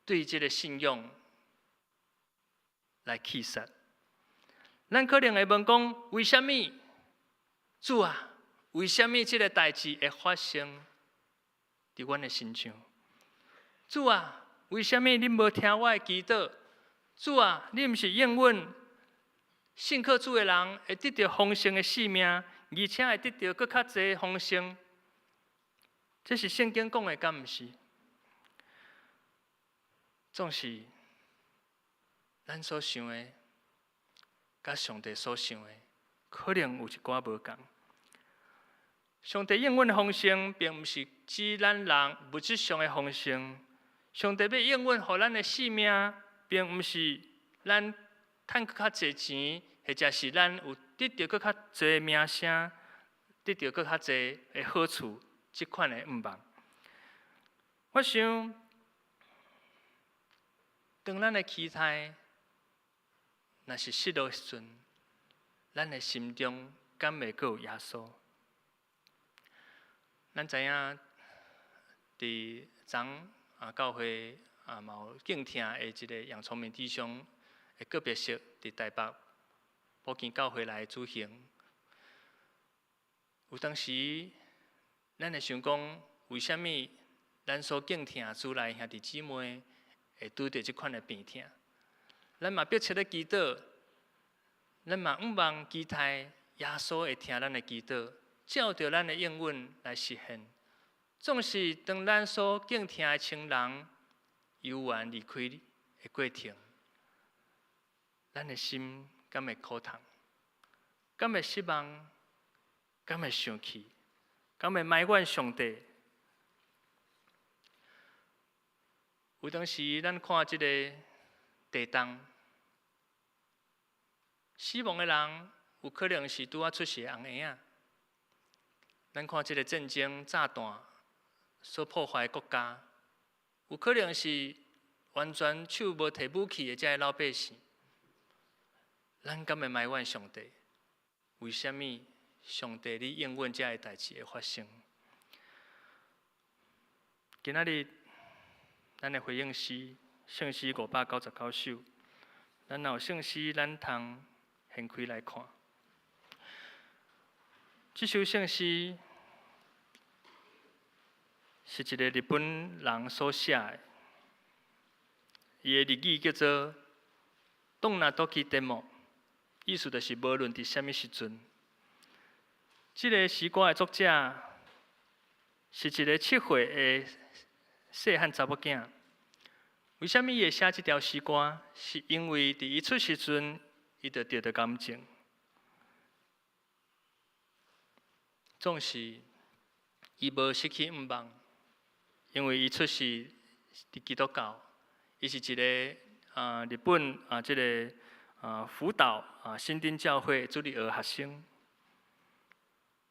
對這个信仰來棄殺？咱可能會問講：為啥物？主啊，為啥物這个代誌會發生佇阮的身上？主啊，為啥物你無聽我的祈禱？主啊，你毋是應允信靠主的人會得著豐盛的性命，而且會得著閣較濟豐盛。這是聖經講的，敢毋是？總是咱所想的，佮上帝所想的，可能有一寡無仝。上帝應允的豐盛，並毋是指咱人物質上的豐盛。上帝欲應允予咱的性命，並毋是咱趁閣較濟錢，或者是咱有得著閣較濟名聲，得著閣較濟的好處，這款的願望。我想，當咱的期待若是失落時陣，咱的心中敢會閣有耶穌？咱知影，佇昨啊教會啊嘛有敬聽的一个楊聰明弟兄的告別式，佇台北埔基教會來舉行。有當時，咱會想講，為啥物咱所敬聽主內兄弟姊妹會拄著這款的病痛？咱嘛迫切咧祈禱，咱嘛向望期待耶穌會聽咱的祈禱，照著咱的應允來實現。總是當咱所敬聽的親人猶原離開的過程，咱的心敢會苦痛，敢會失望，敢會生氣，敢會埋怨上帝？有當時咱看這个地動，死亡的人有可能是拄仔出世的甕嬰仔。咱看這个戰爭炸彈所破壞的國家，有可能是完全手無提武器的這个老百姓。咱敢會埋怨上帝？為啥物上帝你應允這个代誌會發生？今仔日咱的回應詩，聖詩599首。咱若有聖詩，咱通掀開來看。這首聖詩是一個日本人所寫的，伊的日語叫做“どんな時でも”，意思就是無論佇啥物時陣。這个詩歌的作者是一個7歲的細漢查某囝。為啥物伊會寫這條詩歌？是因為佇伊出世時陣，伊就得著癌症。總是伊無失去向望，因為伊出世佇基督教，伊是一个啊日本啊這个啊福島啊新丁教會主日學學生。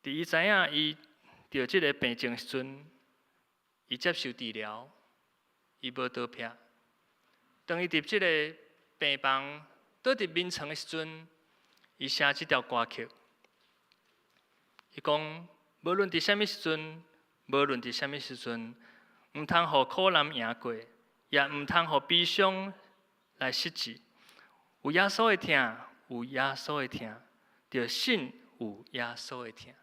佇伊知影伊著這个病症時陣，伊接受治療，伊無逃避。當伊佇這个病房倒佇眠床的時陣，伊寫這條歌曲。伊講，無論佇啥物時陣，無論佇啥物時陣，毋通予苦難贏過，也毋通予悲傷來失志。有耶穌的疼，有耶穌的疼，著信有耶穌的疼。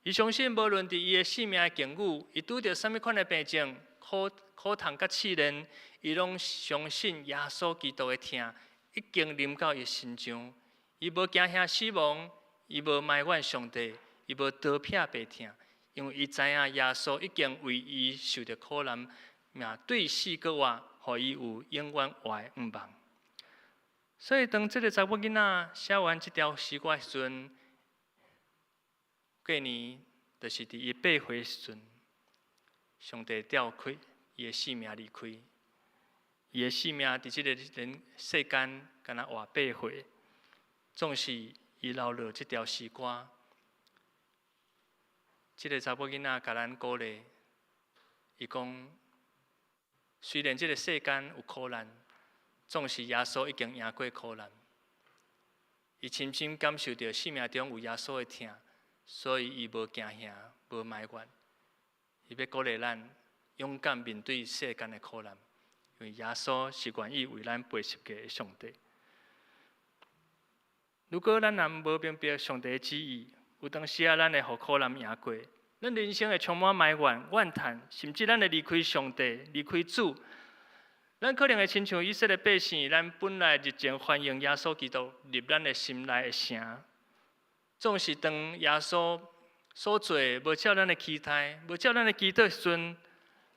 伊相信，無論佇伊的性命的境遇，伊拄著啥物款的病症、苦苦痛佮試煉，伊攏相信耶穌基督的疼已經臨到伊身上。伊無驚嚇死亡，伊無埋怨上帝，伊無逃避病痛，因為伊知影耶穌已經為伊受著苦難，嘛對死閣活，予伊有永遠活的向望。所以當這个查某囡仔寫完這條詩歌時陣，過年就是佇伊8歲時陣，上帝調開伊的性命離開，伊的性命佇這个人世間敢若活八歲，總是伊留落這條詩歌。這个查某囡仔共咱鼓勵，伊講：雖然這个世間有苦難，總是耶穌已經贏過苦難。伊深深感受著生命中有耶穌的疼，所以伊無驚嚇，無埋怨。伊欲鼓勵咱勇敢面對世間的苦難，因為耶穌是願意為咱背十架的上帝。如果咱若無明白上帝的旨意，有當時仔咱會予苦難贏過，咱人生會充滿埋怨、怨嘆，甚至咱會離開上帝、離開主。咱可能會親像以色列百姓，咱本來熱情歡迎耶穌基督入咱的心內的城，總是當耶穌所做無照咱的期待、無照咱的期待時陣，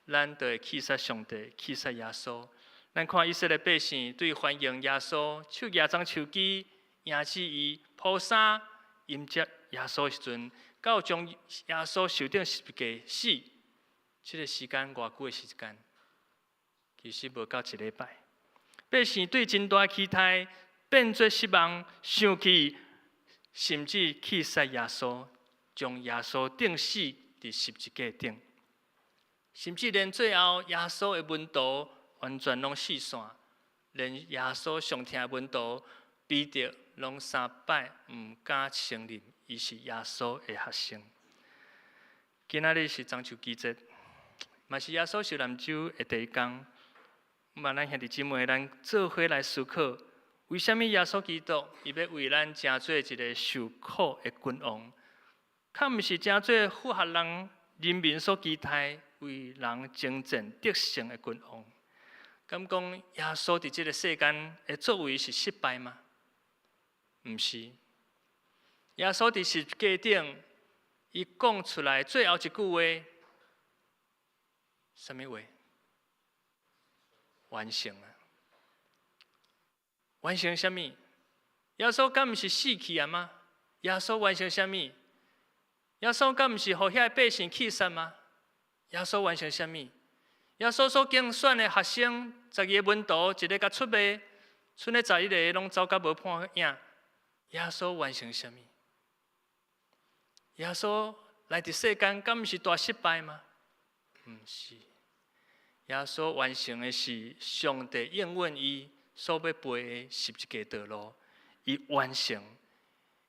咱就會棄殺上帝、棄殺耶穌。咱看以色列百姓對歡迎耶穌，手舉棕樹枝迎接伊，鋪衫迎接耶穌時陣，到將耶穌受釘十字架死，這个時間偌久的時間？其實無夠一禮拜。百姓對真大期待變做失望、生氣，甚至棄殺耶穌，將耶穌釘死佇十字架頂，甚至連最後耶穌的門徒完全攏四散，連耶穌上疼的門徒彼得攏三擺毋敢承認伊是耶穌的學生。今仔日是棕樹枝節，嘛是耶穌受難週的第一工。嘛，咱兄弟姊妹，咱做伙來思考，為啥物耶穌基督伊欲為咱成做一个受苦的君王？較毋是成做符合人人民所期待、為人征戰得勝的君王？敢講耶穌佇這个世間的作為是失敗嗎？毋是。耶穌佇十字架頂，伊講出來最後一句話，啥物話？完成啊！完成啥物？耶穌敢毋是死去啊嗎？耶穌完成啥物？耶穌敢毋是予遐个百姓棄殺嗎？耶穌完成啥物？耶穌所揀選的學生12個門徒，一个共出賣，賰彼11個攏走甲無半影。耶穌完成啥物？耶穌來佇世間，敢毋是大失敗嗎？毋是。耶穌完成的是上帝應允伊所欲背的十字架道路，伊完成，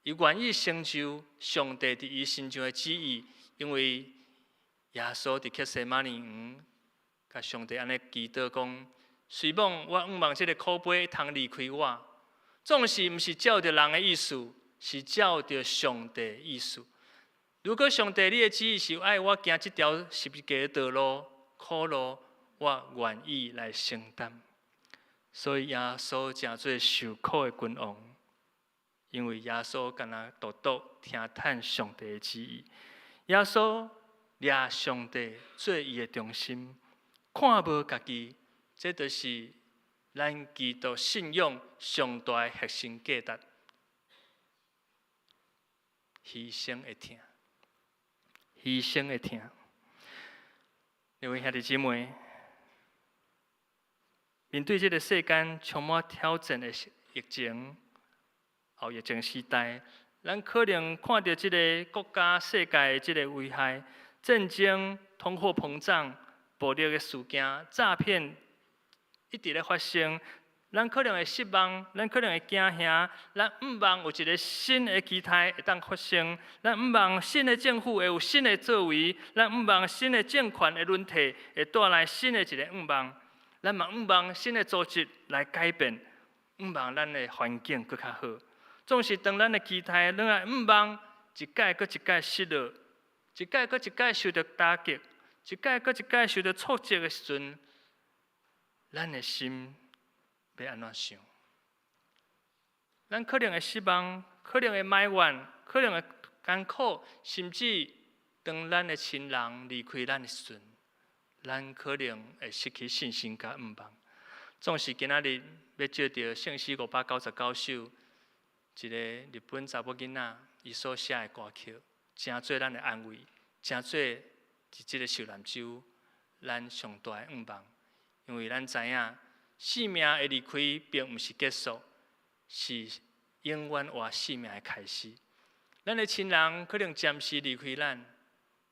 伊願意成就上帝佇伊身上的旨意，因為耶穌佇客西馬尼園，共上帝按呢祈禱講：雖罔我向望這个苦杯通離開我，總是毋是照著人的意思，是照著上帝的意思。如果上帝你的旨意是愛我行這條十字架的道路、苦路，我願意來承擔。所以耶穌成做受苦的君王，因為耶穌敢若獨獨聽趁上帝的旨意。耶穌掠上帝做伊的中心，看無家己，這就是咱基督信仰上大的核心價值。犧牲的疼，犧牲的疼。各位兄弟姊妹，面對這个世間充滿挑戰的疫情，後疫情時代，咱可能看著這个國家、世界的這个危害、戰爭、通貨膨脹、暴力的事件、詐騙一直咧發生。咱可能會失望，咱可能會驚嚇，咱向望有一个新的期待會當發生，咱向望新的政府會有新的作為，咱向望新的政權的輪替會帶來新的一个向望，咱嘛向望新的組織來改變，向望咱的環境閣較好。總是當咱的期待，咱的向望一擺閣一擺失落，一擺閣一擺受著打擊，一擺閣一擺受著挫折的時陣，咱的心欲按怎想？咱可能會失望，可能會埋怨，可能會艱苦，甚至當咱的親人離開咱的時陣，咱可能會失去信心佮向望。總是今仔日欲藉著聖詩599首，一個日本查某囡仔伊所寫的歌曲，成做咱的安慰，成做佇這个受難週咱上大的向望。因為咱知影，生命的離開並毋是結束，是永遠活生命的開始。咱的親人可能暫時離開咱，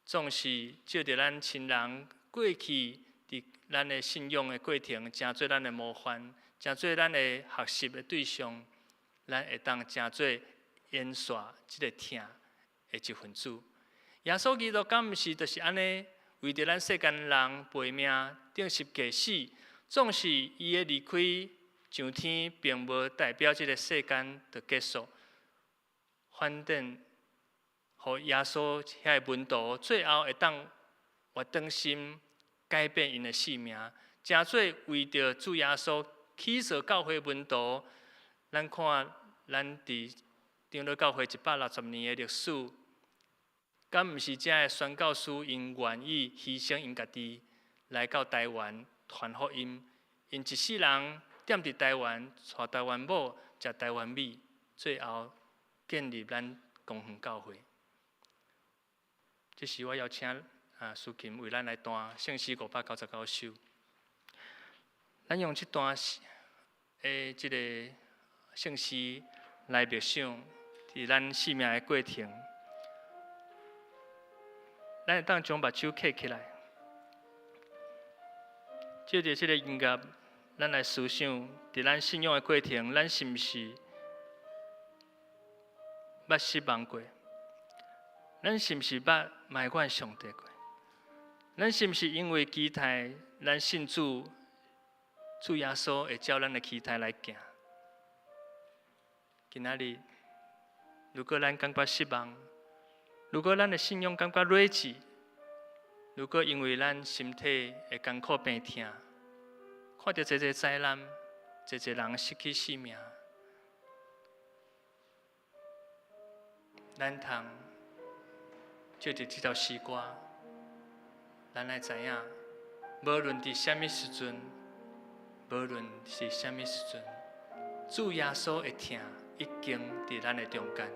總是藉著咱親人過去佇咱的信仰的過程，成做咱的模範，成做咱的學習的對象，咱會當成做延續這个疼的一份子。耶穌基督敢毋是就是按呢，為著咱世間人背命釘十架死，總是伊的離開上天，並無代表這个世間就結束。反正，予耶穌遐个門徒最後會當活轉心，改變𪜶的性命，成做為著主耶穌起訴教會門徒。咱看，咱佇長老教會160年的歷史，敢毋是遮个宣教師𪜶願意犧牲𪜶家己來到台灣傳福音，𪜶一世人踮佇台灣，娶台灣某，食台灣米，最後建立咱公園教會。這時我邀請司琴為咱來彈聖詩599首。咱用這段的這个聖詩來默想，佇咱生命的過程。咱會當將目睭瞌起來，藉著這个音樂，咱來思想，佇咱信仰的過程，咱是毋是捌失望過？咱是毋是捌埋怨上帝過？咱是毋是因為期待咱信主，主耶穌會照咱的期待來行？今仔日，如果咱感覺失望，如果咱的信仰感覺劣質，如果因為咱身體的艱苦病痛，看著濟濟災難，濟濟人失去性命，咱通藉著這條詩歌，咱來知影，無論佇啥物時陣，無論是啥物時陣，主耶穌的疼已經佇咱的中間。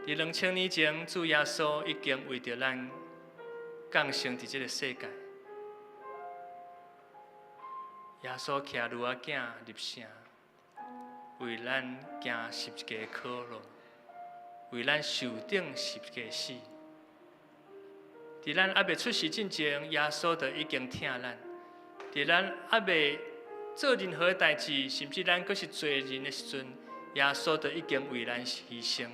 佇2000年前，主耶穌已經為著咱降生佇這个世界。耶穌騎驢仔囝入城，為咱行十字架苦路，為咱受釘十字架死。佇咱猶未出世進前，耶穌就已經疼咱。佇咱猶未做任何代誌，甚至咱閣是罪人的時陣，耶穌就已經為咱犧牲。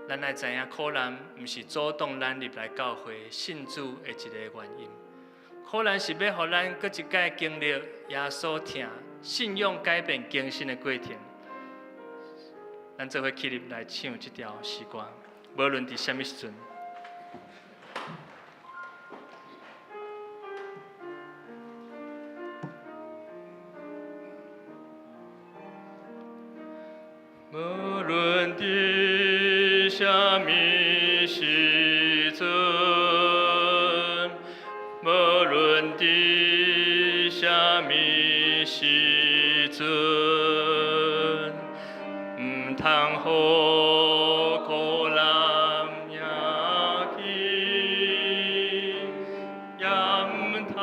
咱愛知影，苦難毋是阻擋咱入來教會信主的一个原因。苦難是欲予咱閣一擺經歷耶穌疼、信仰改變更新的過程。咱做伙起立來唱這條詩歌，無論佇啥物時陣。無論佇啥物時陣，無論佇啥物時陣，毋通予苦難贏去，也毋通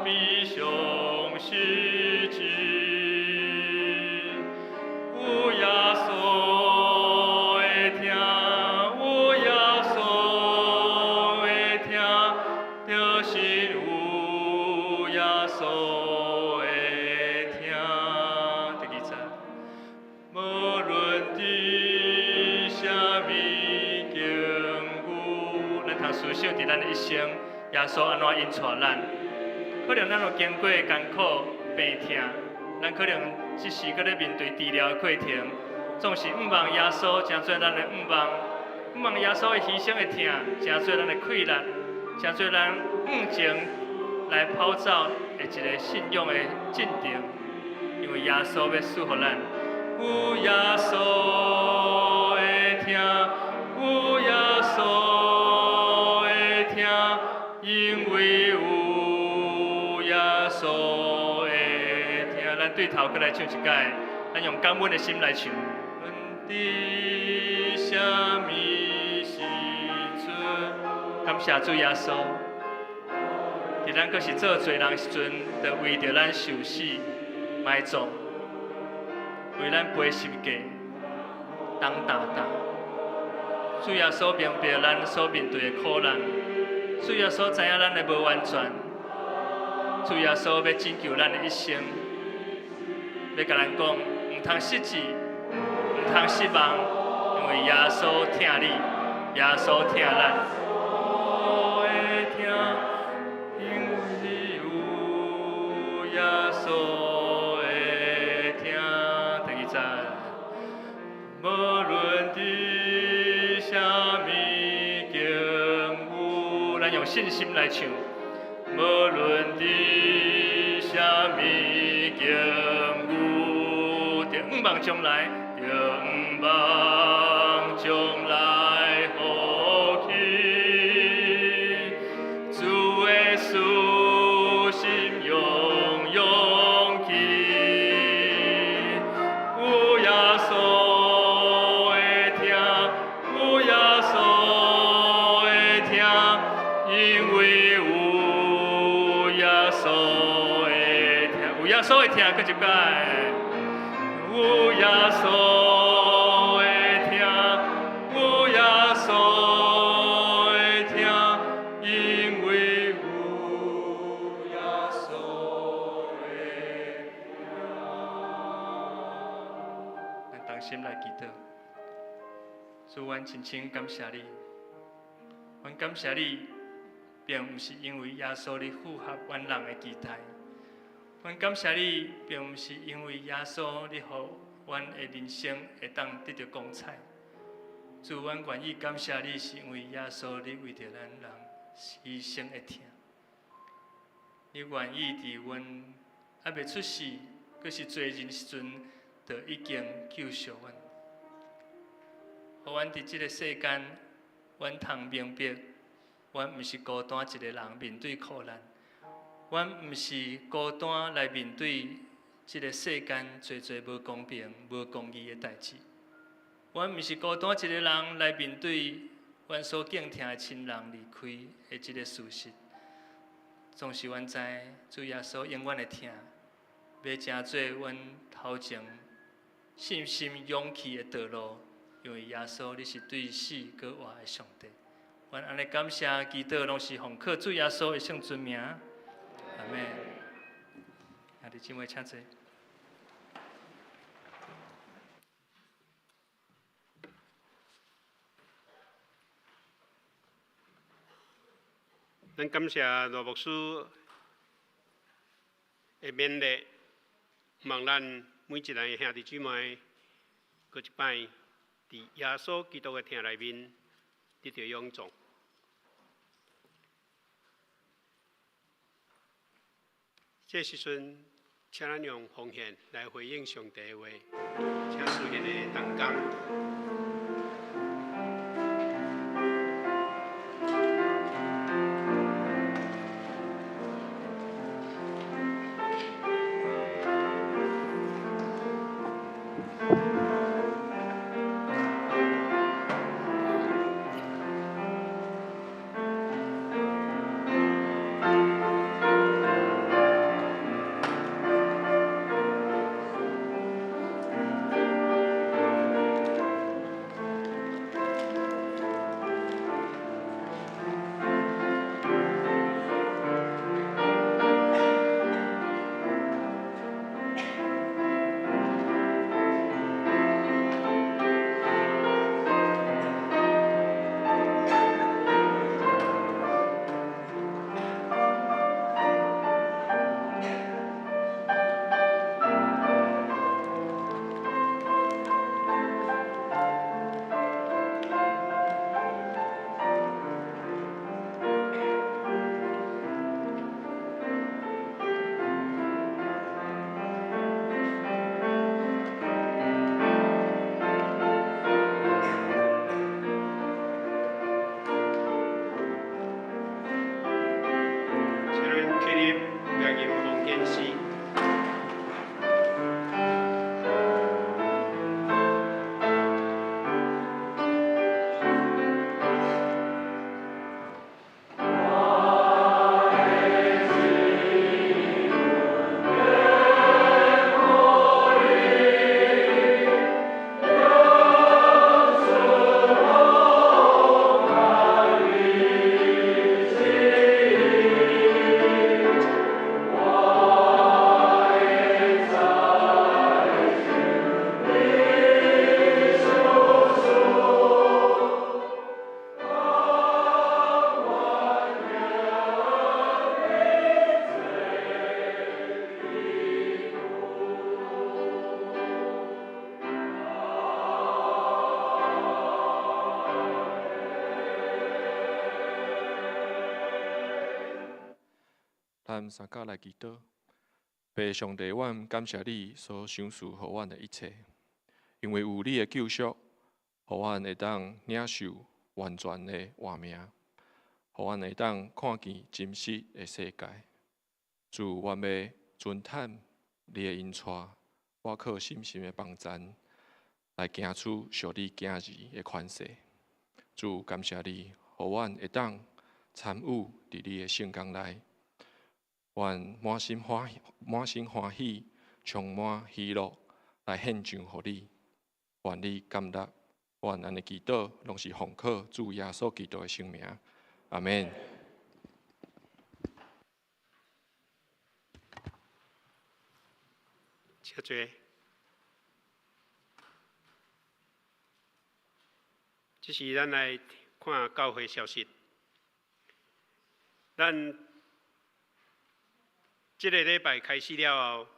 悲傷失志。有耶穌的疼，有耶穌的疼，就是有耶穌的疼。第二節，無論佇啥物境遇，咱通思想佇咱的一生，耶穌按怎引帶咱？可能咱有經過艱苦、病痛，咱可能這時閣咧面對治療的過程，總是向望耶穌，成做咱的向望，向望耶穌的犧牲的疼，成做咱的氣力，成做咱向前來跑走的一个信仰的進程。因為耶穌欲賜予咱，有耶穌的疼，有耶穌的疼，因為有耶穌。咱對頭閣來唱一擺，咱用感恩的心來唱。佇啥物時陣？感謝主耶穌，佇咱閣是做罪人時陣，就為著咱受死埋葬，為咱背十架，擔擔擔。主耶穌明白咱所面對的苦難，主耶穌知影咱的無完全，主耶穌欲拯救咱的一生，欲共咱講，毋通失志，毋通失望，因為耶穌疼你，耶穌疼咱。會疼，因為有耶穌的疼。第二節，無論佇啥物境遇，咱用信心來唱。無論佇啥物境遇，著向望將來，著向望將來福氣，主耶穌心用勇氣，有耶穌的疼，有耶穌的疼，因為有耶穌的疼，有耶穌的疼，閣一擺，有耶穌的疼，有耶穌的疼，因為有耶穌的疼。咱同心來祈禱，主，阮真深感謝你，阮感謝你，並毋是因為耶穌你符合阮人的期待，阮感謝你，並毋是因為耶穌你予阮的人生會當得著光彩。主，阮願意感謝你，是因為耶穌你為著咱人犧牲的疼。你願意佇阮猶未出世，閣是罪人時陣，就已經救贖阮，予阮佇這个世間，阮通明白，阮毋是孤單一个人面對苦難，阮毋是孤單來面對這个世間濟濟無公平、無公義的代誌。阮毋是孤單一个人來面對阮所敬疼的親人離開的這个事實。總是阮知，主耶穌永遠會疼，欲成做阮頭前信心勇氣的道路，因為耶穌你是對死閣活的上帝。阮按呢感謝祈禱，攏是奉靠主耶穌的聖尊名。阿們。兄弟姊妹請坐。咱感謝羅牧師的勉勵，望咱每一个兄弟姊妹，閣一擺佇耶穌基督的疼內面得著勇壯。這時陣，請咱用奉獻來回應上帝的話，請司獻的同工。請咱起立，來吟奉獻詩。咱三甲來祈禱。父上帝，阮感謝你所賞賜予阮的一切，因為有你的救贖，予阮會當領受完全的活命，予阮會當看見真實的世界。主，阮欲尊嘆你的引帶，倚靠信心的幫贊，來行出屬你囝兒的款式。主，感謝你，予阮會當參與佇你的聖工內。阮滿心歡喜，滿心歡喜，充滿喜樂，來獻上予你。願你感納，阮按呢祈禱，攏是奉靠主耶穌基督的聖名。阿門。請坐。這時咱來看教會消息。咱這个禮拜開始了後，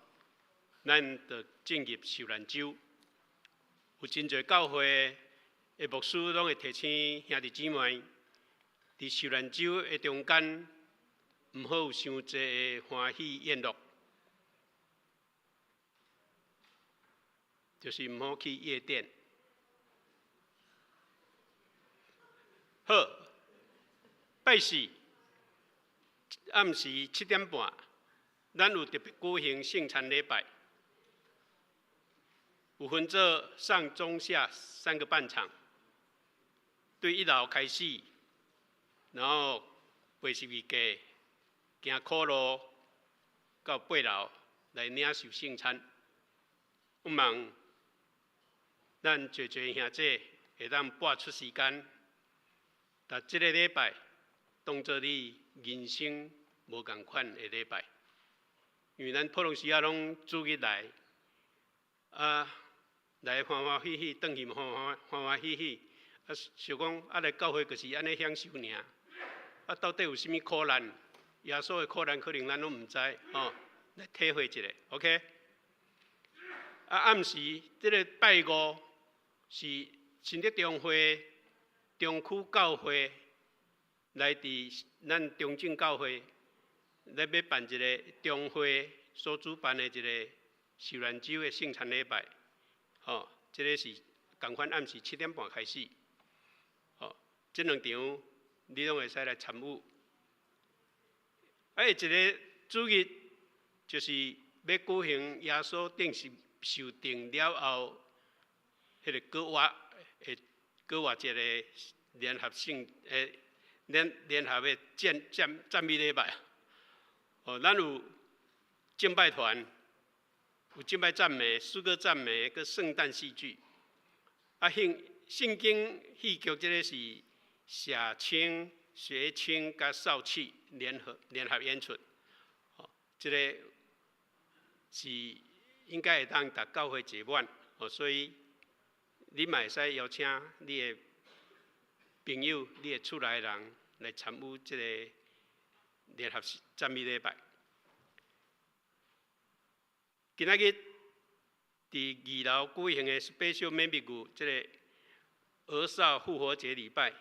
咱就進入受難週。有真濟教會的牧師攏會提醒兄弟姊妹，佇受難週的中間，毋好有傷濟的歡喜宴樂，就是毋好去夜店。好，拜四暗時7點半，咱有特別舉行聖餐禮拜，有分做上、中、下三個半場，對一樓開始，然後爬十字架，行苦路到八樓來領受聖餐。希望咱濟濟兄弟會當撥出時間，逐這个禮拜當做你人生無仝款的禮拜，因為咱普通時仔攏主日來，啊來歡歡喜喜，轉去嘛歡歡歡喜喜，啊想講啊來教會就是按呢享受爾，啊到底有啥物苦難？耶穌的苦難可能咱攏毋知吼，來體會一下，OK？啊暗時這个拜五是新德中會中區教會來佇咱中正教會來欲辦一个中會所主辦的一个受難週的聖餐禮拜，吼，這个是仝款暗時7點半開始，吼，這兩場你攏會使來參與。啊，一个主日就是欲舉行耶穌釘十受釘了後，彼个復活的復活節的聯合聖聯聯合的讚讚讚美禮拜。哦，咱有敬拜團，有敬拜讚美、詩歌讚美，閣聖誕戲劇。啊，聖聖經戲劇這个是社青、學青佮少器聯合聯合演出。哦，這个是應該會當逐教會坐滿，哦，所以你嘛會使邀請你的朋友、你的厝內人來參與這个聯合讚美禮拜。今仔日佇二樓舉行的 Special Meeting，這个兒少復活節禮拜，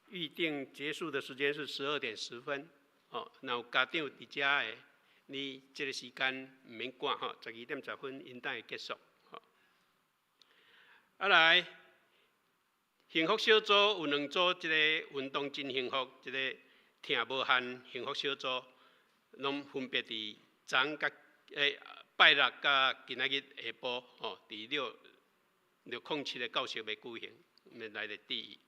預定結束的時間是12點10分。哦，若有家長佇遮的，你這个時間毋免趕吼，12點10分𪜶等會結束。吼，啊來，幸福小組有兩組，一个運動真幸福，一个疼無限幸福小組，攏分別佇昨佮拜六佮今仔日下晡吼，佇607的教室欲舉行，欲來咧注意。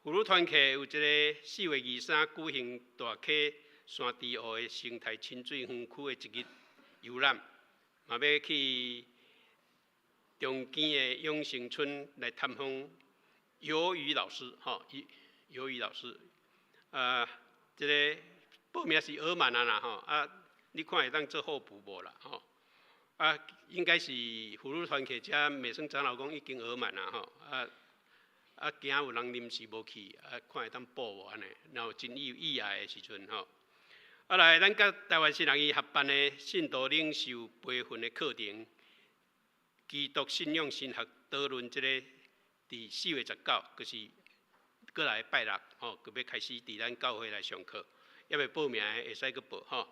婦女團契有一个4月23舉行大溪山池湖的生態親水園區的一日遊覽，嘛欲去中墘的永成村來探訪游魚老師，吼，游魚老師，啊，這个報名是額滿啊啦，吼，啊，你看會當做候補無啦，吼，啊，應該是婦女團契遮美生長老講已經額滿啦，吼，啊，啊，驚有人臨時無去，啊，看會當補無按呢，若有真有意愛的時陣，吼。啊來，咱佮台灣新人院合辦的信徒領袖培訓的課程，基督信仰神學導論，這个佇4月19，就是閣來拜六，吼，閣欲開始佇咱教會來上課，猶未報名的會使閣報吼。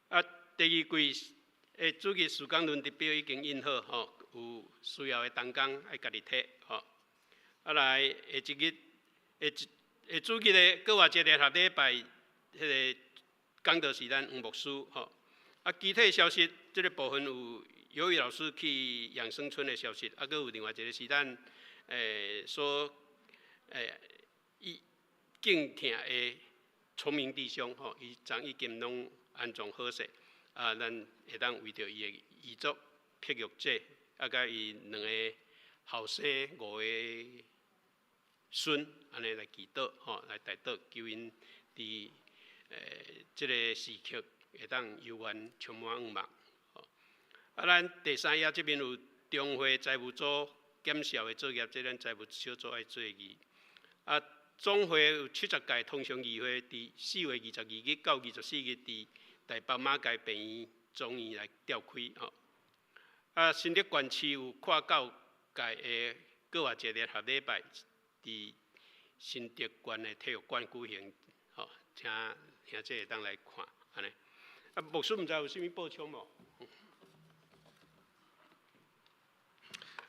啊，第二季的主日事工輪值表已經印好吼，有需要的同工愛家己提吼。啊來，下一日下一下主日的閣活節聯合禮拜，彼個講道是咱黃牧師吼。啊，其他消息，這个部分有尤宇老師去養生村的消息，啊，閣有另外一個是咱所伊敬疼的聰明弟兄吼，伊昨已經攏安葬好勢，啊，咱會當為著伊的遺囑碧玉姐，啊，佮伊兩个後生五个孫，按呢來祈禱吼，來代禱求𪜶佇這个時刻會當猶原充滿向望。啊，咱第三頁這邊有中會財務組檢銷的作業，這咱財務小組愛注意。啊，總會有70屆通常議會，佇4月22日到24日佇台北馬偕病院總院來召開吼。啊，新竹縣市有跨教界的閣活節聯合禮拜，佇新竹縣的體育館舉行，吼，請兄弟會當來看，按呢。啊，牧師毋知有啥物補充無？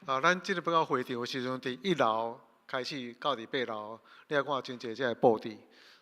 啊，咱進入到會場的時陣，佇一樓開始到佇八樓，你來看真濟這个布置。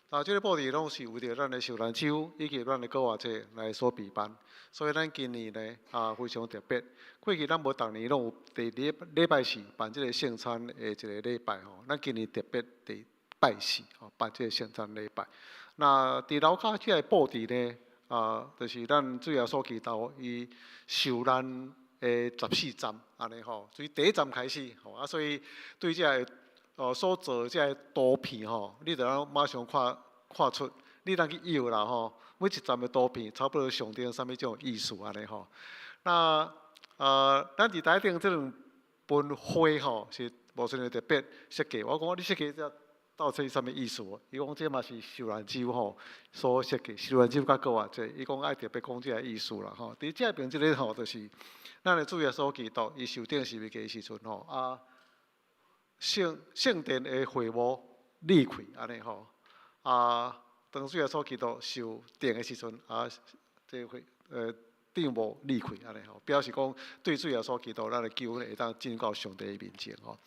啊，這个布置攏是為著咱的受難週以及咱的閣活節來所備辦。所以咱今年呢，啊，非常特別。過去咱無逐年攏有佇禮禮拜四辦這个聖餐的一个禮拜吼，咱今年特別佇拜四吼辦這个聖餐禮拜。那佇樓跤這个布置呢，啊，就是咱主耶穌基督伊受難的14站，按呢吼，從第一站開始吼，啊，所以對這个所做這个圖片吼，你就通馬上看看出，你通去搖啦吼，每一站的圖片差不多象徵啥物種意思按呢吼。那咱佇台頂這兩盆花吼，是無算特別設計。我講你設計這到底啥物意思？伊講這嘛是受難週吼所設計，受難週佮閣活節，伊講愛特別講這个意思啦吼。佇這邊這个吼，就是咱的主耶穌基督，伊受釘十字架的時陣吼，啊，聖聖殿的會幕裂開按呢吼，啊，當主耶穌基督受釘的時陣，啊，這個會帳幕裂開按呢吼，表示講對主耶穌基督，咱的救恩會當進到上帝的面前吼。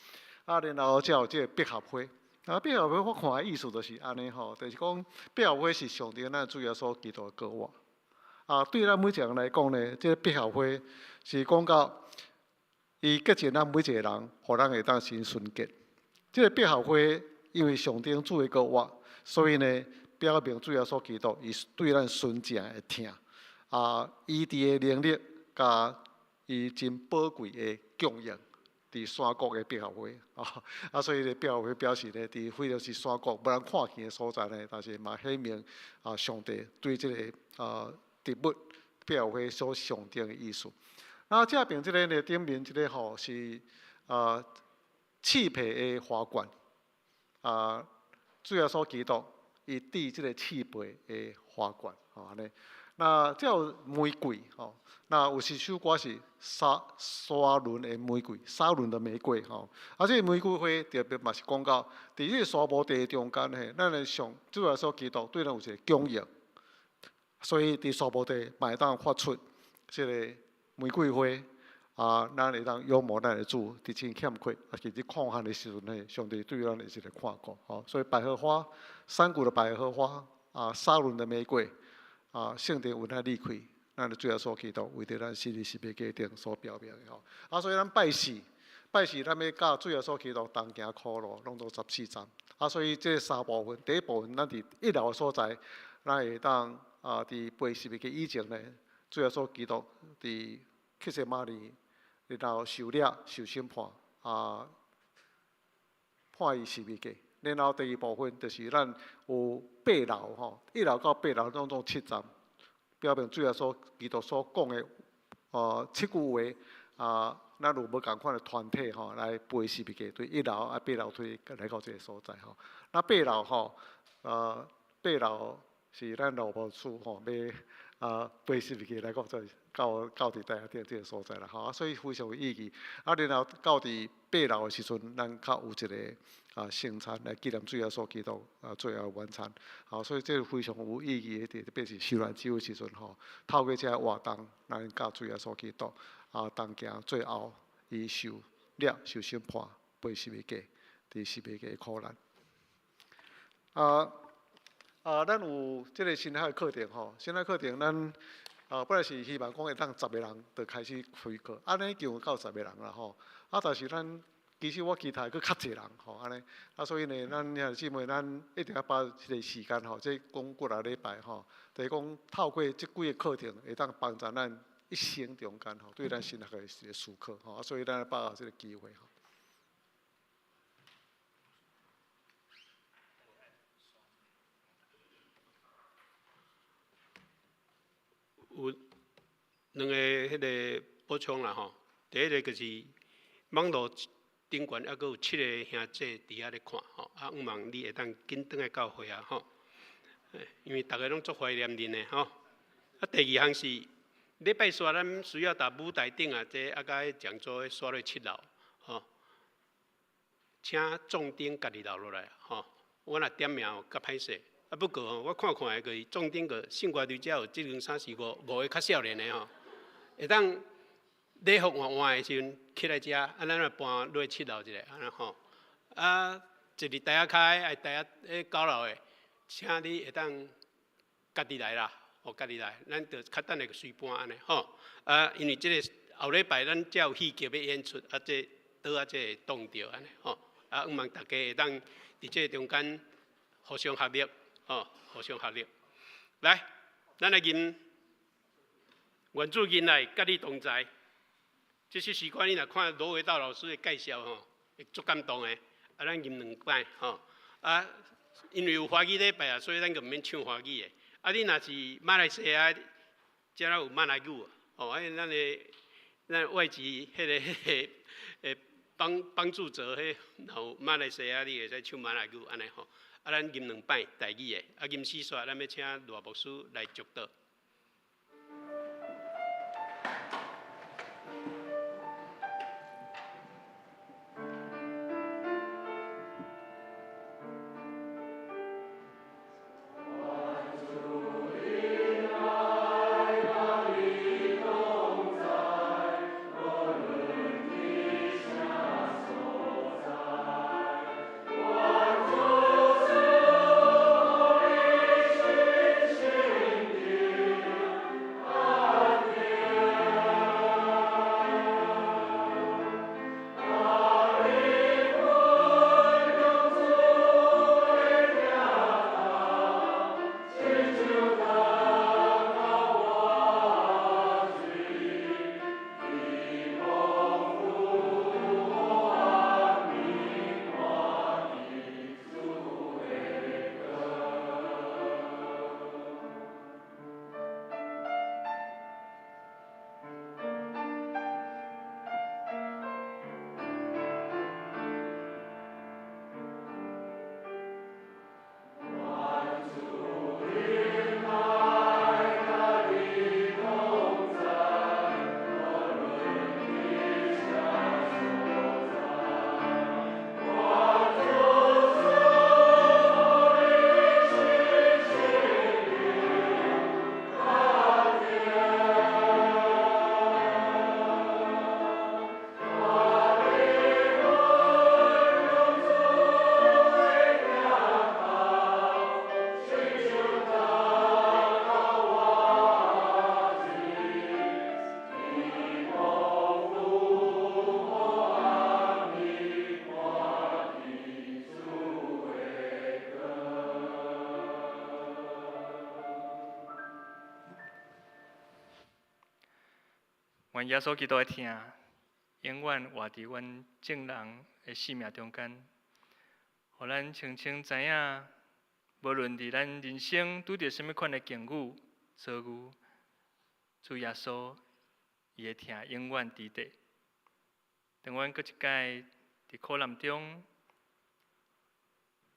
啊，然後才有這个百合花。啊，百合花我看的意思就是按呢吼，就是講百合花是象徵咱主耶穌基督的膏抹。啊，對咱每一個人來講呢，這个百合花是講到伊潔淨咱每一個人，予咱會當真純潔。這个百合花因為象徵主的膏抹，所以呢，表明主耶穌基督伊對咱純正的疼。啊，醫治的能力，佮伊真寶貴的供應，佇山谷的百合花，啊，啊，所以咧百合花表示咧，佇非常是山谷無人看見的所在呢，但是嘛顯明啊，上帝對這个啊植物百合花所象徵的意思。那這邊這个呢，頂面這个吼是啊刺皮的花冠，啊，主耶穌基督伊戴這个刺皮的花冠，吼按呢。那這有玫瑰，吼，那有一首歌是沙沙崙的玫瑰，沙崙的玫瑰，吼。啊，這个玫瑰花特別嘛是講到，佇這个沙漠地中間嘿，咱的上主耶穌基督對咱有一个供應，所以佇沙漠地嘛會當發出這個玫瑰花，啊，咱會當仰望咱的主，佇真欠缺，啊是佇曠旱的時陣呢，上帝對咱的一個看顧，吼。所以百合花，山谷的百合花，啊，沙崙的玫瑰。啊，聖殿雲仔裂開，咱的主耶穌基督為著咱死佇十字架頂所表明的吼。啊，所以咱拜四，拜四咱欲佮主耶穌基督同行苦路，攏總14站。啊，所以這三部分，第一部分咱佇一樓的所在，咱會當啊，佇背十字架以前呢，主耶穌基督佇客西馬尼，然後受掠、受審判，啊，判伊十字架。然後第二部分就是咱有八樓吼，一樓到八樓攏總7站，表明主耶穌基督所講的七句話啊，咱有無仝款的團體吼來背十字架，對一樓啊八樓梯來到這个所在吼。那八樓吼，八樓是咱老婆厝吼，欲啊背十字架來到這到到佇台頂這个所在啦吼，所以非常有意義。啊，然後到佇八樓的時陣，咱較有一个。聖餐來紀念主耶穌基督最後晚餐。好，所以這個非常有意義的，特別是受難週的時陣吼，透過這个活動，咱佮主耶穌基督同行最後，伊受掠、受審判、背十字架，佇十字架苦難。咱有這个神學課程吼，神學課程咱本來是希望講會當十个人就開始開課，按呢已經有夠十个人啦吼。但是咱其實我期待閣較濟人吼，按呢，所以呢，咱兄弟姊妹，咱一定愛把這個時間吼，這講幾若禮拜吼，就是講透過這幾个課程，會當幫助咱一生中間吼，對咱神學的一個思考吼，所以咱愛把握這个機會吼。有兩个彼个補充啦吼，第一个就是網路頂懸猶閣有七个兄弟佇遐咧看吼，向望你會當緊轉來教會啊吼，因為逐个攏足懷念恁的吼。第二項是禮拜四咱需要佇舞台頂啊，這佮彼講座煞落七樓吼，請壯丁家己留落來吼，我若點名較歹勢。不過吼，我看看的就是壯丁個聖歌隊遮有這兩三四五五个較少年的吼，會當禮服換換的時陣起來遮，咱來搬落七樓一下，按呢吼。一日台仔跤的，愛台仔彼九樓的，請你會當家己來啦，家己來，咱就較等下隨搬按呢吼。因為這个後禮拜咱才有戲劇欲演出，這桌仔這會擋著按呢吼。向望大家會當佇這个中間互相合力。互相合力。來，咱來吟，願主恩愛佮你同在。這首詩歌你若看羅維道老師的介紹吼，會足感動的。咱吟兩擺吼。因為有華語禮拜啊，所以咱就毋免唱華語的。你若是馬來西亞，遮有馬來語哦。咱的咱外籍彼个彼个幫助者，彼若有馬來西亞，你會使唱馬來語按呢吼。咱吟兩擺台語的，吟四煞，咱欲請賴牧師來祝禱。願耶穌基督的疼，永遠活佇阮眾人的生命中間，予咱清清知影，無論佇咱人生拄著啥物款的境遇、遭遇，主耶穌伊的疼永遠佇咧。當阮閣一擺佇苦難中，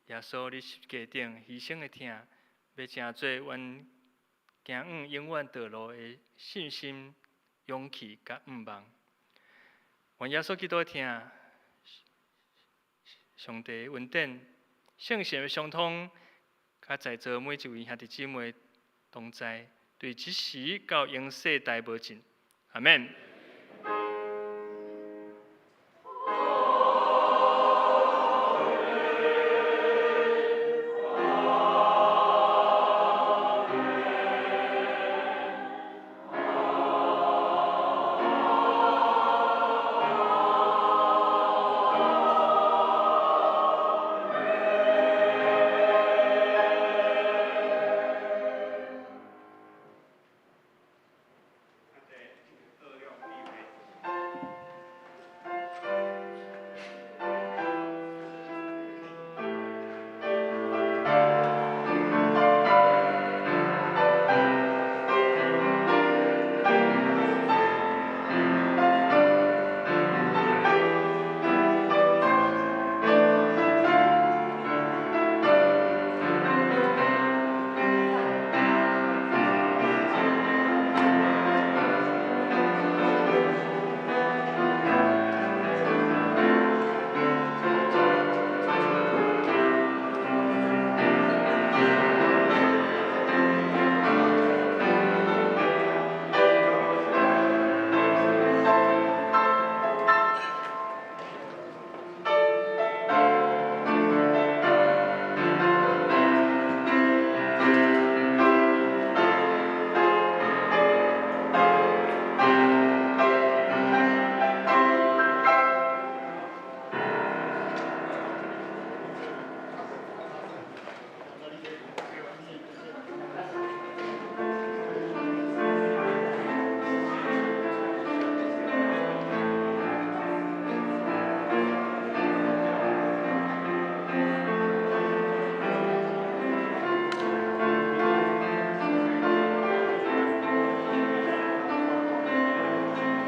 耶穌佇十字架頂犧牲的疼，欲成做阮行往永遠道路的信心、勇氣佮向望。願耶穌基督的疼，上帝恩典、聖神的相通，佮在座每一位兄弟姊妹同在，對這時到永世代無盡。阿們。